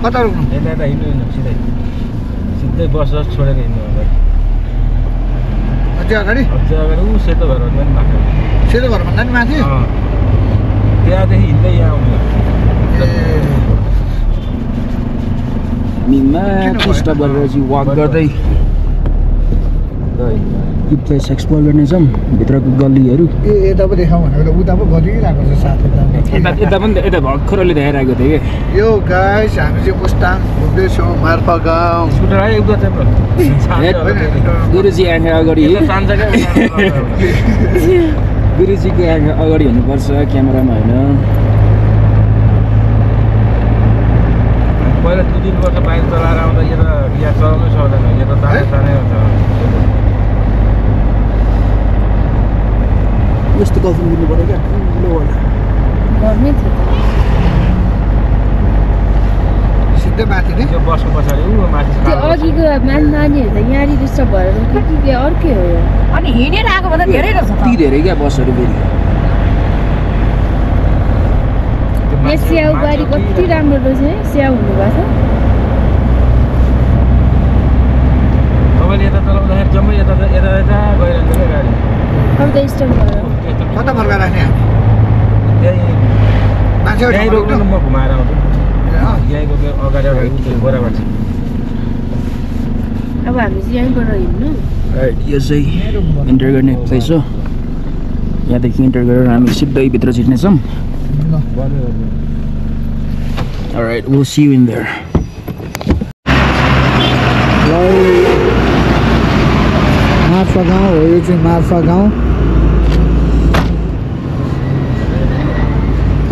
A: कता रोक्नु?
D: यता हिँड्नु सिधै बस छोडेर हिँड्नु
A: अझै अगाडि
D: ऊ सेतो घर भन्दा पनि माथि,
A: सेतो घर भन्दा पनि माथि,
D: त्यहाँदेखि हिँड्दै यहाँ आउनु।
C: हामी माथि स्टप गरेर चाहिँ वाक गर्दै यो प्लेस एक्सप्लोर गर्नेछौँ, भित्रको गल्लीहरू।
A: यता पो देखाउँ भनेको उता पो गरिरहेको छ साथी।
C: यता पनि यता भर्खरले देखाइरहेको थियो कि
A: यो गाइस हामी चाहिँ मुस्ताङ घुम्दैछौँ मार्फा गाउँ।
C: गुरुजी आँखा अगाडि, गुरुजीको आँखा अगाडि हुनुपर्छ, क्यामेरामा होइन।
D: पहिला 2-3 वर्ष बाइक चलाएर आउँदा यो त यहाँ चलाउनै सक्दैन, यो त तानै हुन्छ।
C: यस्तो गर्नु पऱ्यो क्या
E: घरमै थियो
A: सिधै माथि
D: त्यो बसको पछाडि माथि
E: त्यो अघिको नानीहरू त यहाँनिर डिस्टर्ब भएर के अर्कै हो यो।
B: अनि हिँडेर आएको भन्दा धेरै रहेछ
C: यति धेरै क्या बसहरू फेरि।
E: यहाँ स्याउबारी कति राम्रो रहेछ है, स्याउ हुनुभएको छ।
D: तपाईँले यता चलाउँदाखेरि जम्मै यता
E: दुर्गा स्ट्यान्डबाट
A: कता फर्का राख्ने
D: त्यही
A: मान्छे
D: त्यही रोक्नु न, म घुमाएर आउँछु यहीँको त्यो अगाडि अगाडि बराबर छ।
F: अब हामी चाहिँ यहीँबाट हिँड्नु।
C: यो चाहिँ इन्टर गर्ने प्लेस हो। यहाँदेखि इन्टर गरेर हामी सिधै भित्र छिर्नेछौँ। Alright, we'll see you in there.
A: Marpha गाउँ हो यो चाहिँ मार्फा गाउँ।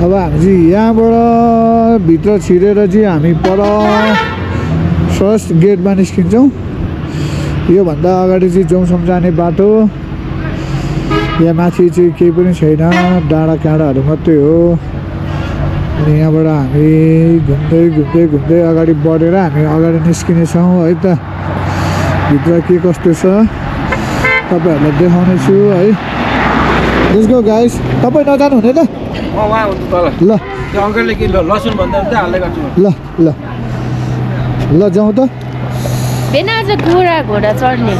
A: अब हामी चाहिँ यहाँबाट भित्र छिरेर चाहिँ हामी पर फर्स्ट गेटमा निस्किन्छौँ। योभन्दा अगाडि चाहिँ जोङसम्म जाने बाटो। यहाँ माथि चाहिँ केही पनि छैन, डाँडा काँडाहरू मात्रै हो। अनि यहाँबाट हामी घुम्दै घुम्दै घुम्दै अगाडि बढेर हामी अगाडि निस्किनेछौँ है त। भित्र के कस्तो छ तपाईँहरूलाई देखाउने छु है। Let's go guys. तपाईँ नजानु हुने त?
D: म वहाँ हुन्छु तल।
A: ल
D: त्यो अङ्कलले के लसुन भन्दा चाहिँ हाल्दै गर्छु।
A: ल ल ल जाउँ त।
F: बेना आज घोडा चढ्ने।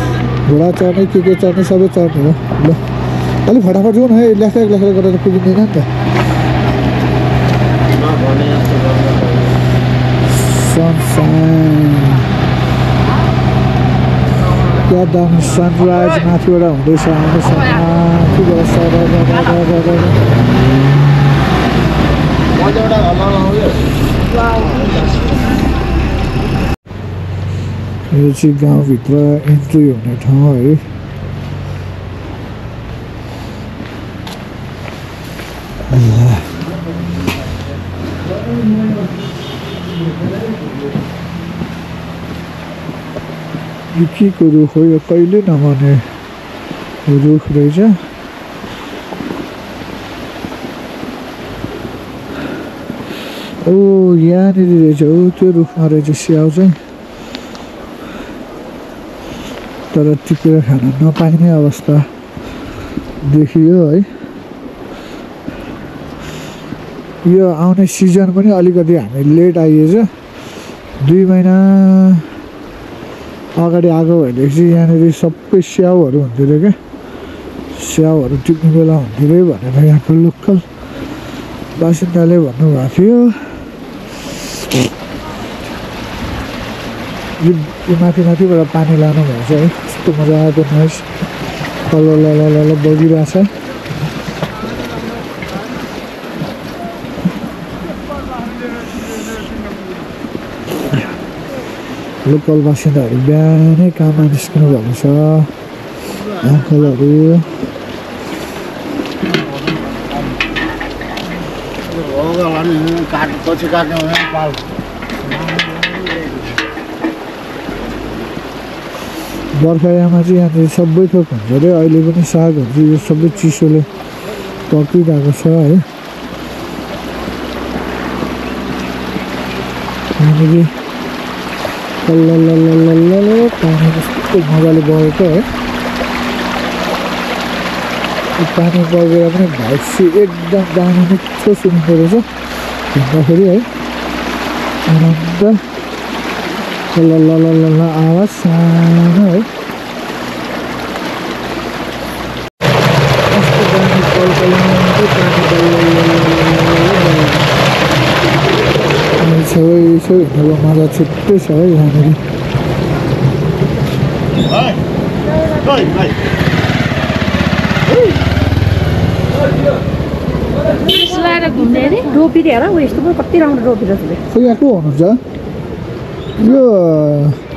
A: घोडा चढ्ने के चढ्ने सबै चढ्ने हो। ल अलिक फटाफट जाउँ न है, लेखेर गरेर पुगिँदैन नि त। क्या दामी सनराइज माथिबाट हुँदैछ। यो चाहिँ गाउँभित्र इन्ट्री हुने ठाउँ है। यो के रुख हो? यो कहिले नमर्ने रुख रहेछ। ओ यहाँनिर रहेछ हो, त्यो रुखमा रहेछ स्याउ चाहिँ। तर टिपेर खान नपाइने अवस्था देखियो है। यो आउने सिजन पनि अलिकति हामी लेट आइएछ। 2 महिना अगाडि आएको भएदेखि चाहिँ यहाँनिर सबै स्याउहरू हुन्थ्यो अरे क्या। स्याउहरू टिप्ने बेला हुन्थ्यो अरे भनेर यहाँको लोकल बासिन्दाले भन्नुभएको थियो। यो माथिबाट पानी लानु भएछ है। कस्तो मजाको नोइज ल बगिरहेको छ। लोकल बासिन्दाहरू बिहानै काममा निस्किनु भएको छ। अङ्कलहरू बर्खायामा चाहिँ यहाँनिर सबै थोक हुन्छ अरे। अहिले पनि सागहरू चाहिँ यो सबै चिसोले पक्रिरहेको छ है। यहाँनिर पानी कस्तो मजाले बगेको है। पानी बगेर पनि भाइस एकदम दामी मिठो सुनिँदो रहेछ हिँड्दाखेरि है। आनन्द आवाज सानो है। कस्तो दामी कलकलाउँदै पानी छेउ हिँड्नुको मजा छुट्टै छ है यहाँनिर।
F: घुम्ने अरे
B: टोपी हेर ऊ यस्तो पनि कति राम्रो टोपी रहेछ।
A: खोइ यहाँ को हुनुहुन्छ? यो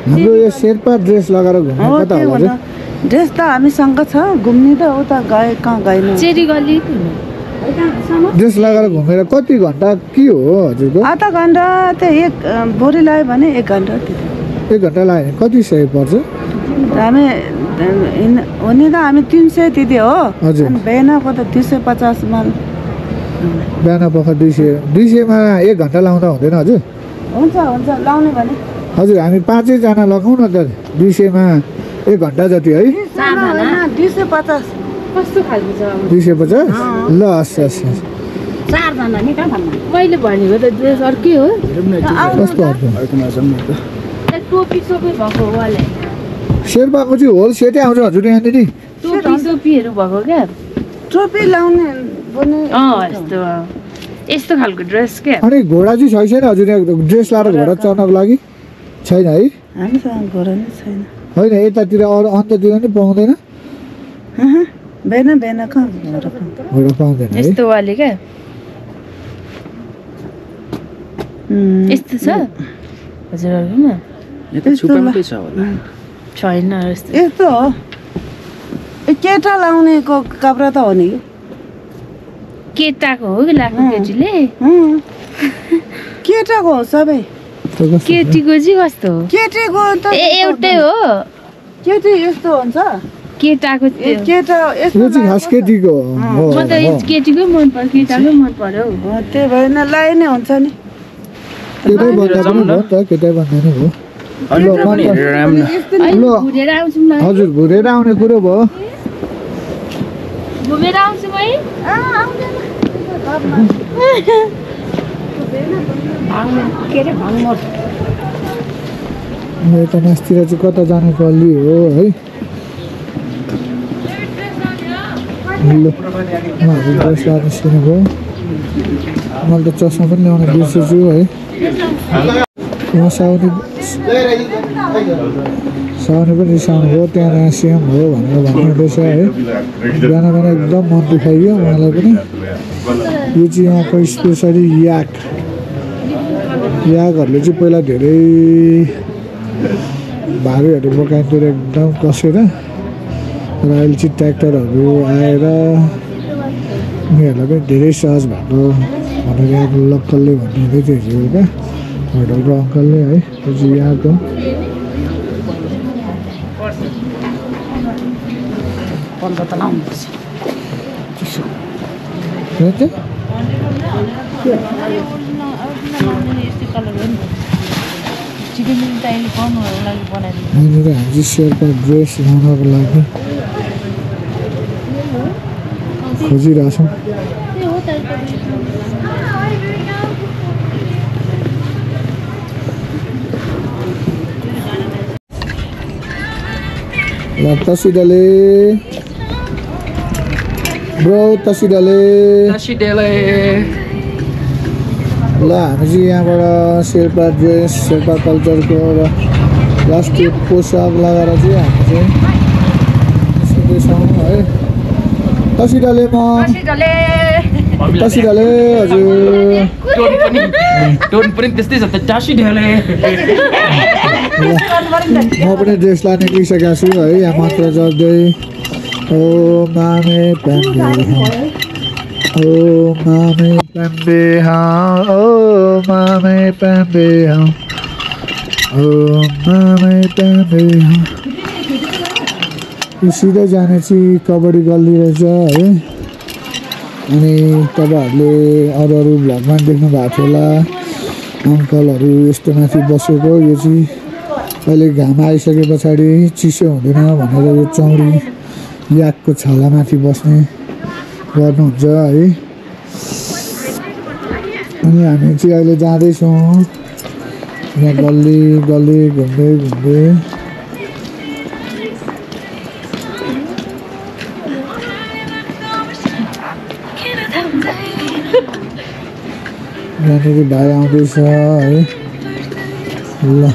A: हाम्रो यो शेर्पा ड्रेस लगाएर घुम्ने कता होला चाहिँ?
H: ड्रेस त हामीसँग छ, घुम्ने त उता गए कहाँ गएन।
F: चेरी गली
A: ड्रेस लगाएर घुमेर कति घन्टा के हो हजुरको?
H: आधा घन्टा त एक भोलि लाग्यो भने 1 घन्टा।
A: 1 घन्टा लाग्यो भने कति सय पर्छ?
H: हामी हुने त हामी 300 तिथे हो।
A: हजुर।
H: बिहानको त 250 मा।
A: बिहान पख 200 मा 1 घन्टा लाउँदा हुँदैन हजुर?
H: हुन्छ लाउने भने
A: हजुर हामी 5 जना लगाउँ न त 200 मा 1 घन्टा जति है।
H: 250
F: कस्तो खालको छ?
A: 250 ल हस्।
B: 4 जना नि कहाँ भन्नु?
F: मैले भनेको त ड्रेस अर्कै हो।
A: कस्तो अर्को?
C: अर्को नजाउँ न त।
F: टोपी सबै भएको वाले
A: शेर्पाको चाहिँ होल सेटै आउँछ हजुर यहाँनिर
F: टोपीहरू भएको क्या
H: टोपी लाउने
F: यस्तो यस्तो खालको ड्रेस क्या
A: अनि घोडा चाहिँ छैन हजुर यहाँ ड्रेस लाएर घोडा चढ्नको लागि छैन है
H: हामीसँग घोडा नै छैन
A: होइन यतातिर अरू अन्त्यतिर नि पाउँदैन
H: बेना कहाँ
A: घोडा पाउँदैन है
F: यस्तो वाले क्या यस्तो छ हजुरहरूमा
G: छुपाउँदै छ होला
F: छैन यस्तो
H: यस्तो हो केटा लाउनेको कपडा त हो नि
F: केटाको हो कि लाग्ने केटीले
H: केटाको हो सबै
F: केटीको चाहिँ कस्तो हो
H: केटीको त
F: एउटै हो
H: केटी यस्तो हुन्छ
F: केटाको
H: केटा
A: यो चाहिँ खास केटीको हो
F: म त केटीकै मन पर्छ केटाकै मन पर्यो हौ
H: त्यही भएन लाइ नै हुन्छ नि
A: केटै भन्दा पनि हो नि त केटै भन्दा नि हो
F: घुरेर आउँछु ल
A: हजुर घुरेर आउने कुरो भयो
F: घुमेर आउँछु म
B: के अरे भाङमोड
A: यता मासतिर चाहिँ कता जाने गल्ली हो है ल उहाँहरू ड्रेस लाएर निस्किनु भयो मैले त चस्मा पनि ल्याउन बिर्सेछु है उहाँ साउने पनि रिसाउनु भयो त्यहाँ नासिएम हो भनेर भन्नुहुँदैछ है बिहान बिहान एकदम मन दुखाइयो उहाँलाई पनि यो चाहिँ यहाँको स्पेसली याकहरूले चाहिँ पहिला धेरै भारीहरू बोकाइन्थ्यो एकदम कसेर र अहिले चाहिँ ट्र्याक्टरहरू आएर उनीहरूलाई पनि धेरै सहज भएको भनेर यहाँको लोकलले भन्नुहुँदै थियो हिजो क्या होटलको अङ्कलले है त्यो चाहिँ यहाँको यहाँनिर हामी शेर्पा ड्रेस लाउनको लागि खोजिरहेछौँ तसिडले ब्रो तसिडले ल हामी चाहिँ यहाँबाट शेर्पा ड्रेस शेर्पा कल्चरको र राष्ट्रिय पोसाक लगाएर चाहिँ हामी चाहिँ निस्किँदैछौँ है तसिडले तसिडले हजुर
G: टोन पनि त्यस्तै छ त टासिडले
A: म पनि ड्रेस लाने निक्लिसकेको छु है यहाँ मात्र जर्दै ओ मामे प्याम्बे ओ मामे प्याम्बे ओ मामे प्याम्बे ओ मामे प्याम्बे यो सिधै जाने चाहिँ कबड्डी गल्ली रहेछ है अनि तपाईँहरूले अरू भ्लगमा देख्नु भएको थियो होला अङ्कलहरू यस्तो माथि बसेको यो चाहिँ अहिले घाम आइसके पछाडि चिसो हुँदैन भनेर यो चौडी याकको छालामाथि बस्ने गर्नुहुन्छ है अनि हामी चाहिँ अहिले जाँदैछौँ यहाँ गल्ली गल्ली घुम्दै घुम्दै यहाँनिर भाइ आउँदैछ है ल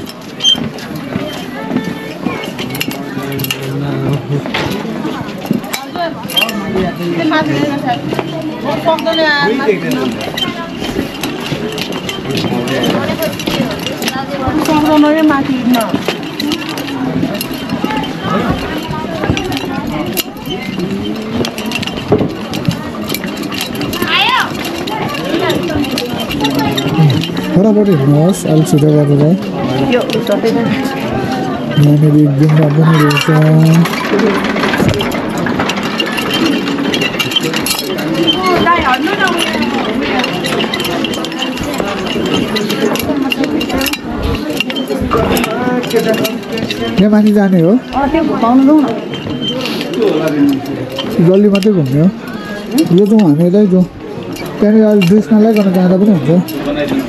A: फटाफट हिँड्नुहोस् अलिक छिटो गरेर यहाँनिर गुम्बा पनि रहेछ यहाँ माथि जाने हो गल्ली मात्रै घुम्ने हो यो जाउँ हामी यतै जाउँ त्यहाँनिर अहिले ड्रेस नलाइकन जाँदा पनि हुन्छ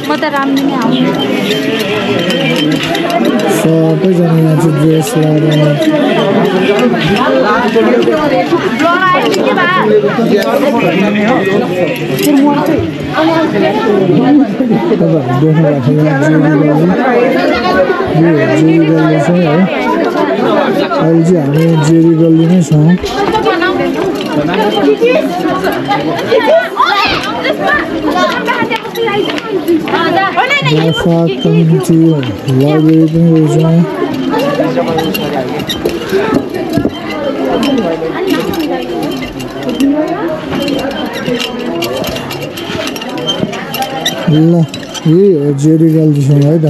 E: म त राम्री नै आउँछु
A: सबैजना यहाँ चाहिँ ड्रेस लगाएर तपाईँहरू देख्नु भएको छ यहाँ जेरी गल्ली छ है अहिले चाहिँ हामी जेरी गल्ली नै छौँ कम्युनिटी लाइब्रेरी पनि रहेछ ल यही हो जेरी गल्ली छौँ है त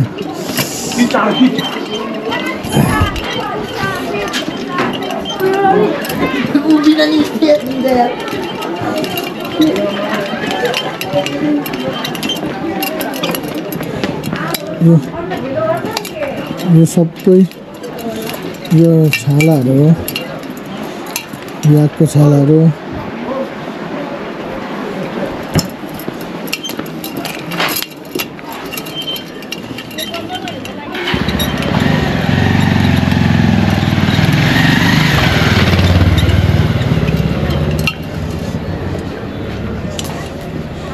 A: यो सबै यो छालाहरू हो याकको छालाहरू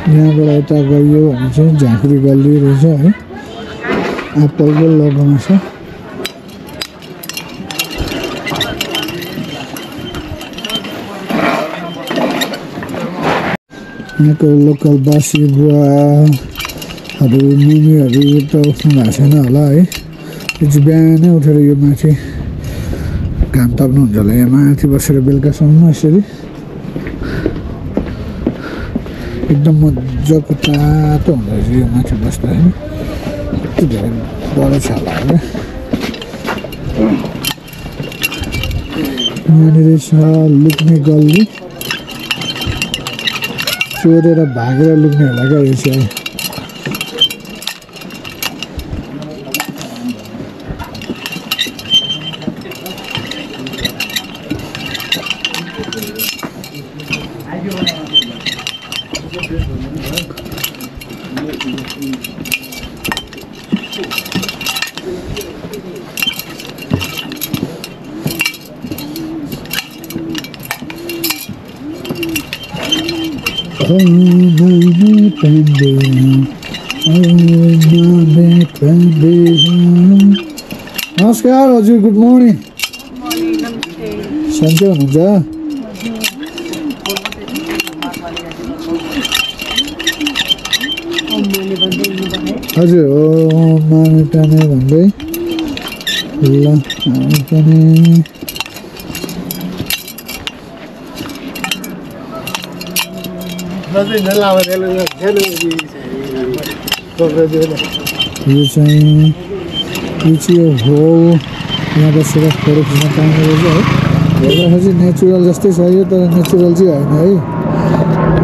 A: यहाँबाट यता गयो भने चाहिँ झाँक्री गल्ली रहेछ है एप्पलको लोगोमा छ यहाँको लोकल बासी गुवाहरू मुमीहरू त उठ्नु भएको छैन होला है यो चाहिँ बिहानै उठेर यो माथि घाम ताप्नुहुन्छ होला यहाँ माथि बसेर बेलुकासम्म यसरी एकदम मजाको तातो हुँदो रहेछ यो माथि बस्दा होइन कति धेरै बडो छाला हो यहाँनिर छ लुक्ने गल्ली चोरेर भागेर लुक्नेहरूलाई क्या यो चाहिँ नमस्कार हजुर गुड मर्निङ सन्चै हुनुहुन्छ हजुर हो माने टाने भन्दै ल हामी पनि यो चाहिँ हो यहाँ बसेर फोटो खिच्न पाउने रहेछ है हेर्दाखेरि चाहिँ नेचुरल जस्तै छ यो तर नेचुरल चाहिँ होइन है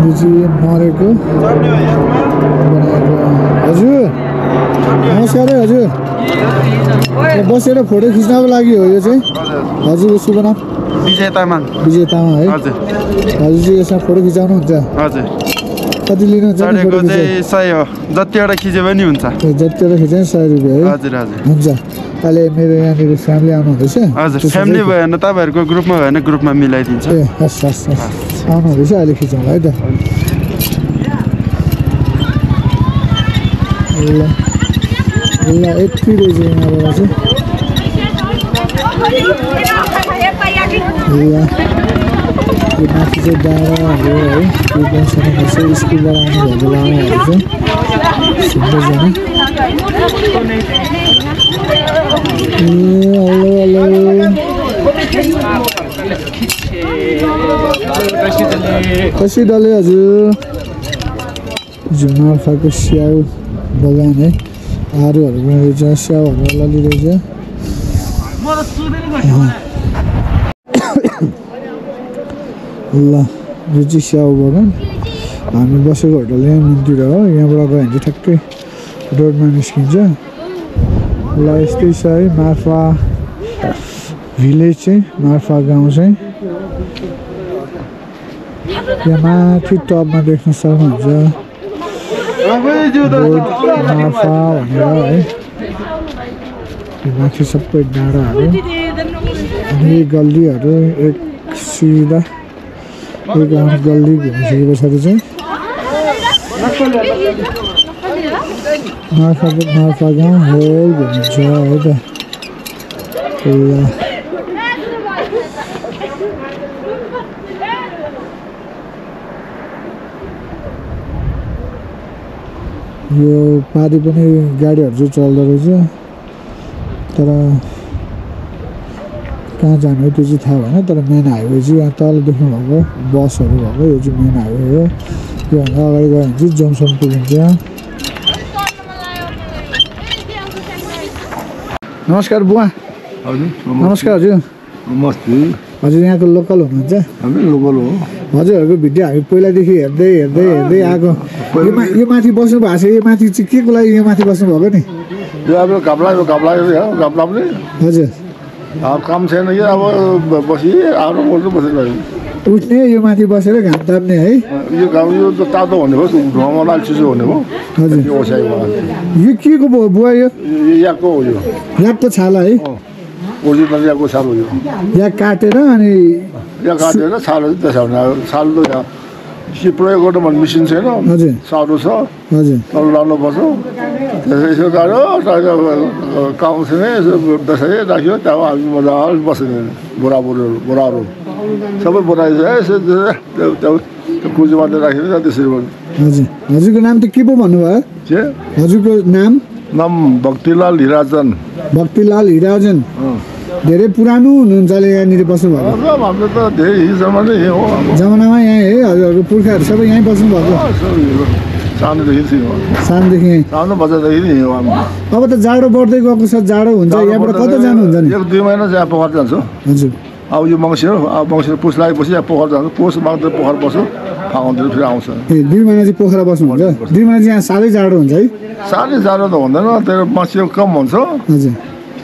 A: यो चाहिँ मरेको बनाएको हजुर नमस्कार है हजुर बसेर फोटो खिच्नको लागि हो यो चाहिँ हजुरको शुभ नाम
I: विजय तामाङ
A: है हजुर चाहिँ यसमा फोटो खिचाउनुहुन्छ
I: हजुर
A: कति लिनुहुन्छ
I: चढेको चाहिँ 100 हो जतिवटा खिच्यो पनि हुन्छ
A: जतिवटा खिच्यो 100 रुपियाँ है
I: हजुर हजुर
A: हुन्छ अहिले मेरो यहाँनिर फ्यामिली आउनुहुँदैछ
I: हजुर फ्यामिली भएन तपाईँहरूको ग्रुपमा भएन ग्रुपमा मिलाइदिन्छ
A: ए हस् हस् हस् आउनुहुँदैछ अहिले खिचौँला है त ल ल यति रहेछ यहाँबाट चाहिँ ल यो माथि चाहिँ डाँडाहरू है यो गाउँसँग बस्छ स्कुलबाट आउनुभएको लामाहरू चाहिँ सुन्दैछन् ए हेलो हेलो कसी डले हजुर जुमाफाको स्याउ बगान है आरूहरू पनि रहेछ स्याउहरू अलि रहेछ ल यो चाहिँ स्याउ बगान हामी बसेको होटल यहाँ मुनतिर हो यहाँबाट गयो भने चाहिँ ठ्याक्कै रोडमा निस्किन्छ ल यस्तै छ है माफा भिलेज चाहिँ मार्फा गाउँ चाहिँ यहाँ माथि टपमा देख्न सक्नुहुन्छ मार्फा भनेर है माथि सबै डाँडाहरू अनि गल्लीहरू एक सिधा एक गल्ली घुमिसके पछाडि चाहिँ मार्फा गाउँ होल घुमिन्छ है त यो पारि पनि गाडीहरू चाहिँ चल्दो रहेछ तर कहाँ जानु हो त्यो चाहिँ थाहा भएन तर मेन हाइवे चाहिँ यहाँ तल देख्नुभएको बसहरू भएको यो चाहिँ मेन हाइवे हो योभन्दा अगाडि गयो भने चाहिँ जङ्सन पुगिन्छ नमस्कार बुवा
J: हजुर
A: नमस्कार हजुर
J: नमस्ते
A: हजुर यहाँको लोकल हुनुहुन्छ
J: हामी लोकल हो
A: हजुरहरूको भिडियो हामी पहिलादेखि हेर्दै हेर्दै हेर्दै आएको यो माथि बस्नु भएको छ यो माथि चाहिँ के को लागि यो माथि बस्नु भएको नि
J: यो अब घाप्ला पनि
A: हजुर
J: अब काम छैन कि अब बसी आफ्नो बोल्नु बसेर
A: उठ्ने यो माथि बसेर घाम ताप्ने है
J: यो घाम यो तातो भन्ने भयो ढुवामा लाल चिसो भन्ने भयो
A: हजुर
J: यो ओसाइको
A: यो के को भयो बुवा यो
J: याकको हो यो
A: याकको छाला है
J: ओरिजिनल याकको छाल हो यो
A: याक काटेर अनि
J: या काटेर छालो चाहिँ त्यसो भने छाल त यहाँ के प्रयोग गर्नु भन्ने मिसिन छैन
A: हजुर
J: साह्रो छ
A: हजुर
J: तल लानुपर्छ यसो गाह्रो काम छैन यसो बसाइ राख्यो त्यहाँ हामी मजाले बस्ने बोराहरू सबै बोराइछ यसो त्यो कुचो बाँधेर राखेर त्यसरी
A: हजुर हजुरको नाम त के पो भन्नुभयो
J: के
A: हजुरको नाम
J: भक्तिलाल हिराजन
A: भक्तिलाल हिराजन धेरै पुरानो हुनुहुन्छ यहाँनिर बस्नुभएको
J: हाम्रो त धेरै जमाना नै हो
A: जमानामा यहाँ है हजुरहरूको पुर्खाहरू सबै यहीँ बस्नुभएको
J: सानोदेखि थियो
A: सानोदेखि यहीँ
J: सानो बच्चादेखि नै हो
A: अब त जाडो बढ्दै गएको छ जाडो हुन्छ यहाँबाट कता जानुहुन्छ नि
J: 1-2 महिना चाहिँ पोखर जान्छु
A: हजुर
J: अब यो मङ्सिर पुस लागेपछि यहाँ पोखर जान्छु पोस माग्दै पोखर बस्छु फागुनतिर फेरि आउँछ
A: ए 2 महिना चाहिँ पोखरा बस्नुहुन्छ 2 महिना चाहिँ यहाँ साह्रै जाडो हुन्छ है
J: साह्रै जाडो त हुँदैन तर मान्छे कम हुन्छ
A: हजुर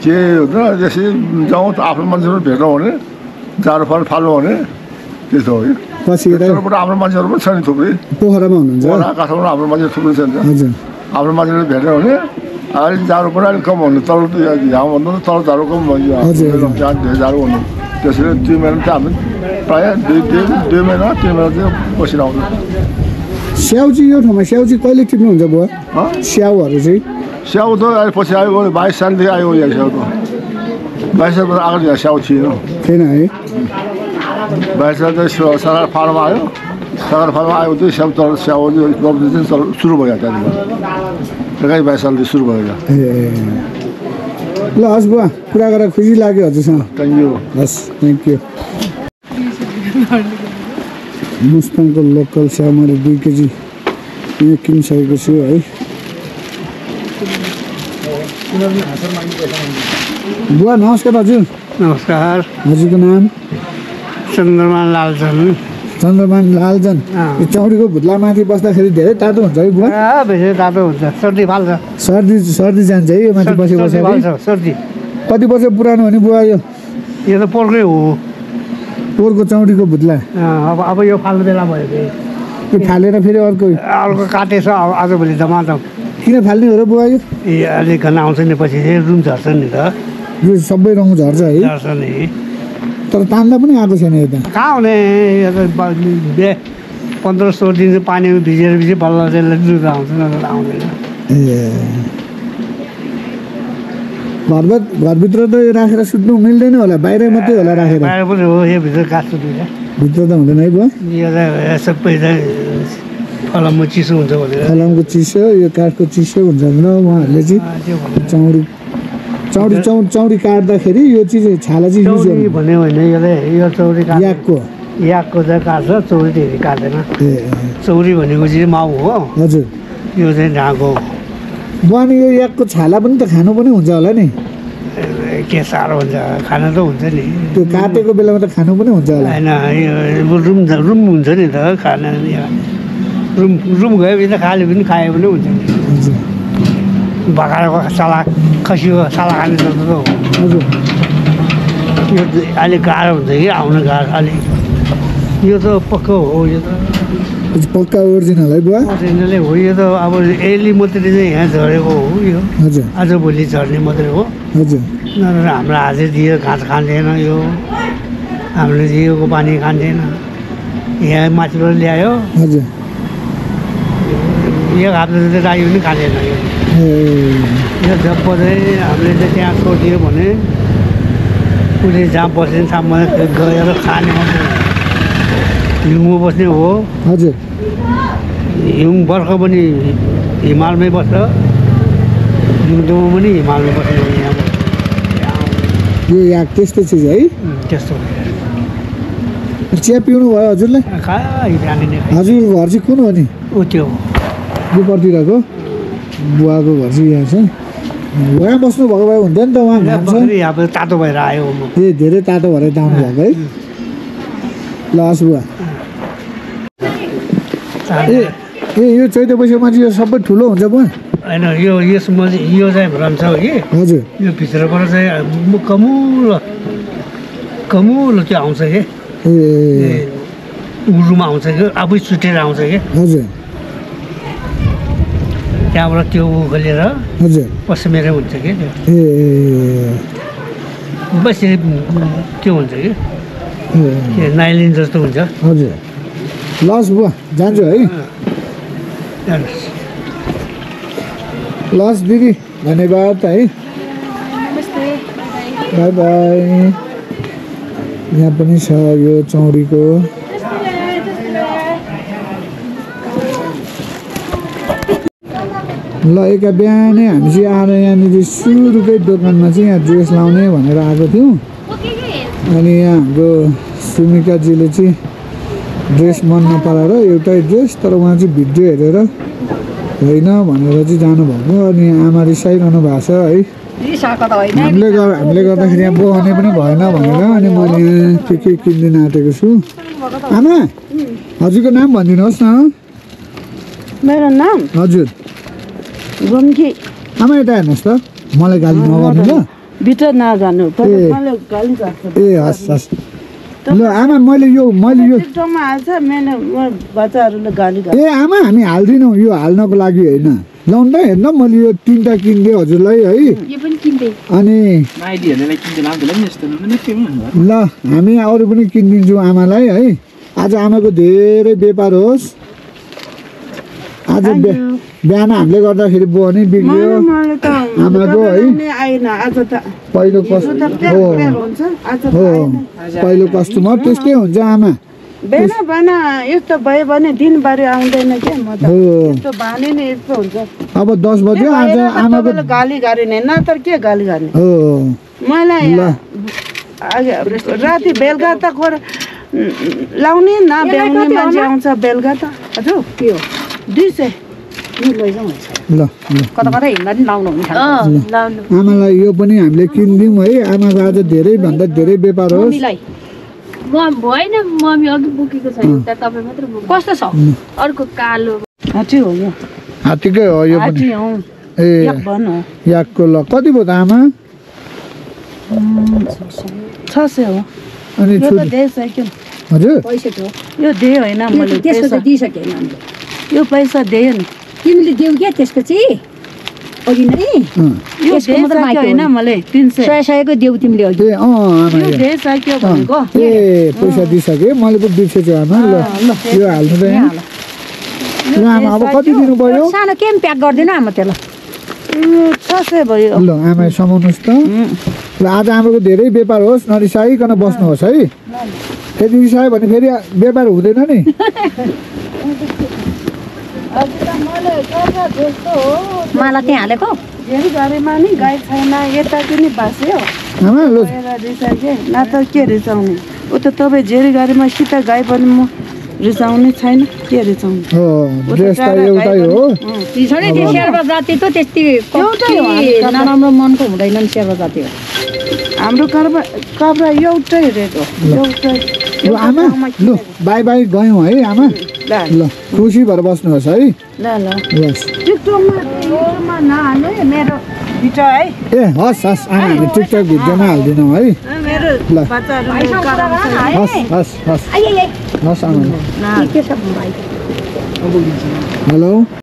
J: के हुँदैन त्यसै जाउँ त आफ्नो मान्छेहरू भेटौँ भने जाडो फाल्नु भने त्यस्तो हो कि
A: पछि
J: यताबाट हाम्रो मान्छेहरू पनि छ नि थुप्रै
A: पोखरामा हुनुहुन्छ
J: काठमाडौँ हाम्रो मान्छे थुप्रै छ नि
A: हजुर
J: आफ्नो मान्छेहरू भेट्यो भने अलिक जाडो पनि अलिक कम हुनु तल यहाँभन्दा त तल जाडो कम भयो जहाँ धेरै जाडो हुनु त्यसरी 2 महिना चाहिँ हामी प्रायः 2 महिना 3 महिना चाहिँ बसिरहन्छ
A: स्याउ चाहिँ यो ठाउँमा स्याउ चाहिँ कहिले टिप्नुहुन्छ बुवा स्याउहरू चाहिँ
J: स्याउ त अहिले पछि आयो 22 सालदेखि आयो यहाँ स्याउ त 22 सालबाट अगाडि यहाँ स्याउ थिएन
A: है
J: 22 साल चाहिँ सरकार फार्ममा आयो सरकार फार्ममा आयो चाहिँ स्याउ चल स्याउ चाहिँ सुरु भयो त्यहाँदेखि 22 सालदेखि सुरु भयो
A: ल हस् बुवा कुरा गरेर खुसी लाग्यो हजुरसँग
J: थ्याङ्क यू
A: हस् थ्याङ्क यू मुस्ताङको लोकल स्याउ मैले 2 केजी यहाँ किनिसकेको छु है बुवा नमस्कार हजुर
K: नमस्कार
A: हजुरको नाम
K: चन्द्रमान लालजन
A: चन्द्रमान लालजन यो चौडीको भुत्लामाथि बस्दाखेरि धेरै तातो हुन्छ है बुवा
K: बेसी तातो हुन्छ सर्दी फाल्छ
A: सर्दी जान्छ है यो माथि बसे
K: सर्दी
A: कति वर्ष पुरानो हो नि बुवा यो
K: त पोहोरकै हो
A: पोहोरको चौडीको भुत्ला
K: अब यो फाल्ने बेला भयो
A: यो फालेर फेरि अर्को
K: काटेछ आजभोलि जमा त
A: किन फाल्ने हो र बुवा यो
K: अलिक घन आउँछ नि पछि रुम झर्छ नि त
A: यो सबै रङ झर्छ है
K: झर्छ नि
A: तर तान्दा पनि आएको छैन यता
K: कहाँ हुने 15-16 दिन पानीमा भिजेर बल्ल चाहिँ दुध आउँछ आउँदैन
A: घरभित्र त राखेर सुत्नु मिल्दैन होला बाहिर मात्रै होला राखेर
K: बाहिर पनि हो यो भित्र गाछ सुत्नु
A: भित्र त हुँदैन है बुवा
K: यो सबै फलामको चिसो हुन्छ भनेर
A: फलामको चिसो यो काठको चिसो हुन्छ भनेर उहाँहरूले चाहिँ चौडी काट्दाखेरि यो चिज छाला चाहिँ युज
K: गर्नु भन्यो भने यो चौरी
A: याकको
K: चाहिँ काट्छ चौरी धेरै काट्दैन चौरी भनेको चाहिँ माउ हो
A: हजुर
K: यो चाहिँ ढाँको
A: बुहानी यो याकको छाला पनि त खानु पनि हुन्छ होला नि
K: के साह्रो हुन्छ खाना त हुन्छ नि
A: त्यो काटेको बेलामा त खानु पनि हुन्छ होला
K: होइन यो रुम हुन्छ नि त खाना रुम गयो भने खाले पनि खायो पनि हुन्छ नि बाख्राको साला खसीको साला खाने जस्तो त हो
A: हजुर
K: यो अलि गाह्रो हुन्छ कि आउन गाह्रो अलि यो त पक्का हो यो त
A: पक्का ओरिजिनल है बुवा
K: ओरिजिनलै हो यो त अब यसले मात्रै चाहिँ यहाँ झरेको हो यो
A: हजुर
K: आजभोलि झर्ने मात्रै हो
A: हजुर
K: नत्र हाम्रो हातले दियो घाँस खाँदैन यो हामीले दिएको पानी खाँदैन यहाँ माथिबाट ल्यायो
A: हजुर
K: एक हप्ता जति राख्यो पनि खाँदैन यो जब चाहिँ हामीले चाहिँ त्यहाँ सोधियो भने उसले जहाँ बस्ने ठाउँमा गएर खाने मात्रै हिउँमा बस्ने हो
A: हजुर
K: हिउँ बर्ख पनि हिमालमै बस्छ हिउँदोमा पनि हिमालमै बस्ने हो यहाँ
A: यो यहाँ त्यस्तो चिज है
K: त्यस्तो
A: चिया पिउनु भयो हजुरले हजुर घर चाहिँ कुन हो नि
K: ऊ त्यो
A: योपट्टिरको बुवाको घर चाहिँ यहाँ छ उहाँ बस्नु भएको भए हुन्थ्यो नि त उहाँ घाम छ
K: अब तातो भएर आयो
A: ए धेरै तातो भएर आउनु भएको है ल हस् बुवा ए यो चैते वैशाखमा चाहिँ यो सबै ठुलो हुन्छ बुवा
K: होइन यो यसमा चाहिँ यो चाहिँ भ्रन्छ हो कि
A: हजुर
K: यो भित्रबाट चाहिँ कमुलो कमुलो त्यो आउँछ कि
A: ए
K: उरुमा आउँछ कि आफै छुटेर आउँछ कि
A: हजुर
K: त्यहाँबाट त्यो खोलेर
A: हजुर
K: पसमेरै हुन्छ कि त्यो
A: ए
K: बस त्यो हुन्छ कि नाइलिन जस्तो हुन्छ
A: हजुर लस बुवा जान्छु है
K: जानुहोस्
A: लस दिदी धन्यवाद है बाई बाई यहाँ पनि छ यो चौरीको ल एका बिहानै हामी चाहिँ आएर यहाँनिर सुरुकै दोकानमा चाहिँ यहाँ ड्रेस लाउने भनेर आएको थियौँ अनि यहाँ हाम्रो सुमिकाजीले चाहिँ ड्रेस मन नपराएर एउटै ड्रेस तर उहाँ चाहिँ भिडियो हेरेर होइन भनेर चाहिँ जानुभएको अनि आमा रिसाइरहनु भएको छ है हामीले गर्दाखेरि यहाँ बोहाउने पनि भएन भनेर अनि मैले यहाँ के किनिदिन आँटेको छु आमा हजुरको नाम भनिदिनुहोस् न
H: मेरो नाम
A: हजुर
H: गुम्की
A: आमा यता हेर्नुहोस् त मलाई गाली नगर्नु ल
H: भित्र नजानु
A: ए हस् हस् ल आमा मैले यो
H: हाल्छ मेरो बच्चाहरूले गाली
A: ए आमा हामी हाल्दैनौँ यो हाल्नको लागि होइन लाउनु त हेर्नु मैले यो 3टा किनिदिएँ हजुरलाई है अनि ल हामी अरू पनि किनिदिन्छौँ आमालाई है आज आमाको धेरै व्यापार होस् आज बिहान हामीले गर्दाखेरि बुवा नि बिग्रियो आमाको है पहिलो पहिलो कस्टमर त्यस्तै हुन्छ आमा
H: बेन यस्तो भयो भने दिनभरि आउँदैन क्या म त यस्तो भने नि यस्तो हुन्छ
A: अब 10 बज्यो आज आमाको
H: गाली गर्ने नत्र के गाली गर्ने
A: हो
H: मलाई राति बेलुका त खोर लाउने न ब्याउने मान्छे आउँछ बेलुका त हजुर के हो 200
A: ल आमालाई यो पनि हामीले किनिदिउँ है आमाको आज धेरै भन्दा धेरै व्यापार होस्
F: भएन मम्मी अघि बोकेको छैन तपाईँ मात्र कस्तो छ अर्को कालो
H: हात्ती हो यो
A: हात्तीकै हो यो पनि ए याकको ल कति भयो त आमा
H: 600 हो
A: अनि
H: यो त दिइसक्यो
A: हजुर
H: यो दियो होइन मैले
B: त्यसको दिइसकेँ हामीले
H: यो पैसा दियो नि
B: तिमीले देऊ क्या त्यसपछि अघि नै
H: यो दिइसक्यो होइन मैले 300
B: 100 देऊ तिमीले अघि
A: ए आमा
H: यो दिइसक्यो भनेको
A: ए पैसा दिइसके मैले पो बिर्सेछु आमा ल यो हाल्नु त यहाँ ल आमा अब कति दिनु भयो
B: सानो केम प्याक गरिदिनु आमा त्यसलाई
H: 600 भयो
A: ल आमा समाउनुहोस् त ल आज आमाको धेरै व्यापार होस् नरिसाइकन बस्नुहोस् है फेरि रिसायो भने फेरि व्यापार हुँदैन नि
B: माला त्यहाँ हालेको
H: धेरै घरमा नि गाई छैन यता पनि बास्यो
A: आमा ल
H: रिसाए न त के रिसाउने ऊ त तपाईँ झेरी गाडीमा सिधा गाई पनि म रिसाउने छैन के रिसाउने
A: हो ड्रेस त एउटै हो
B: रिसाउने त्यो शेर्पा जाति त त्यति नराम्रो मनको हुँदैन नि शेर्पा जाति हो
H: हाम्रो कपडा एउटै रेट हो एउटै
A: ल आमा ल बाई बाई गयौँ है आमा ल खुसी भएर बस्नुहोस् है
H: ल
A: यस
H: टिकटकमा नहाल्नु है मेरो भिडियो है
A: ए हस् हस् आमा हामी टिकटक भिडियोमा हालिदिनौँ है
H: मेरो
A: ल
H: बच्चाहरू कराउँछ
A: हस् हस् हस् हस् आमा
B: के छ भाइ
A: हेलो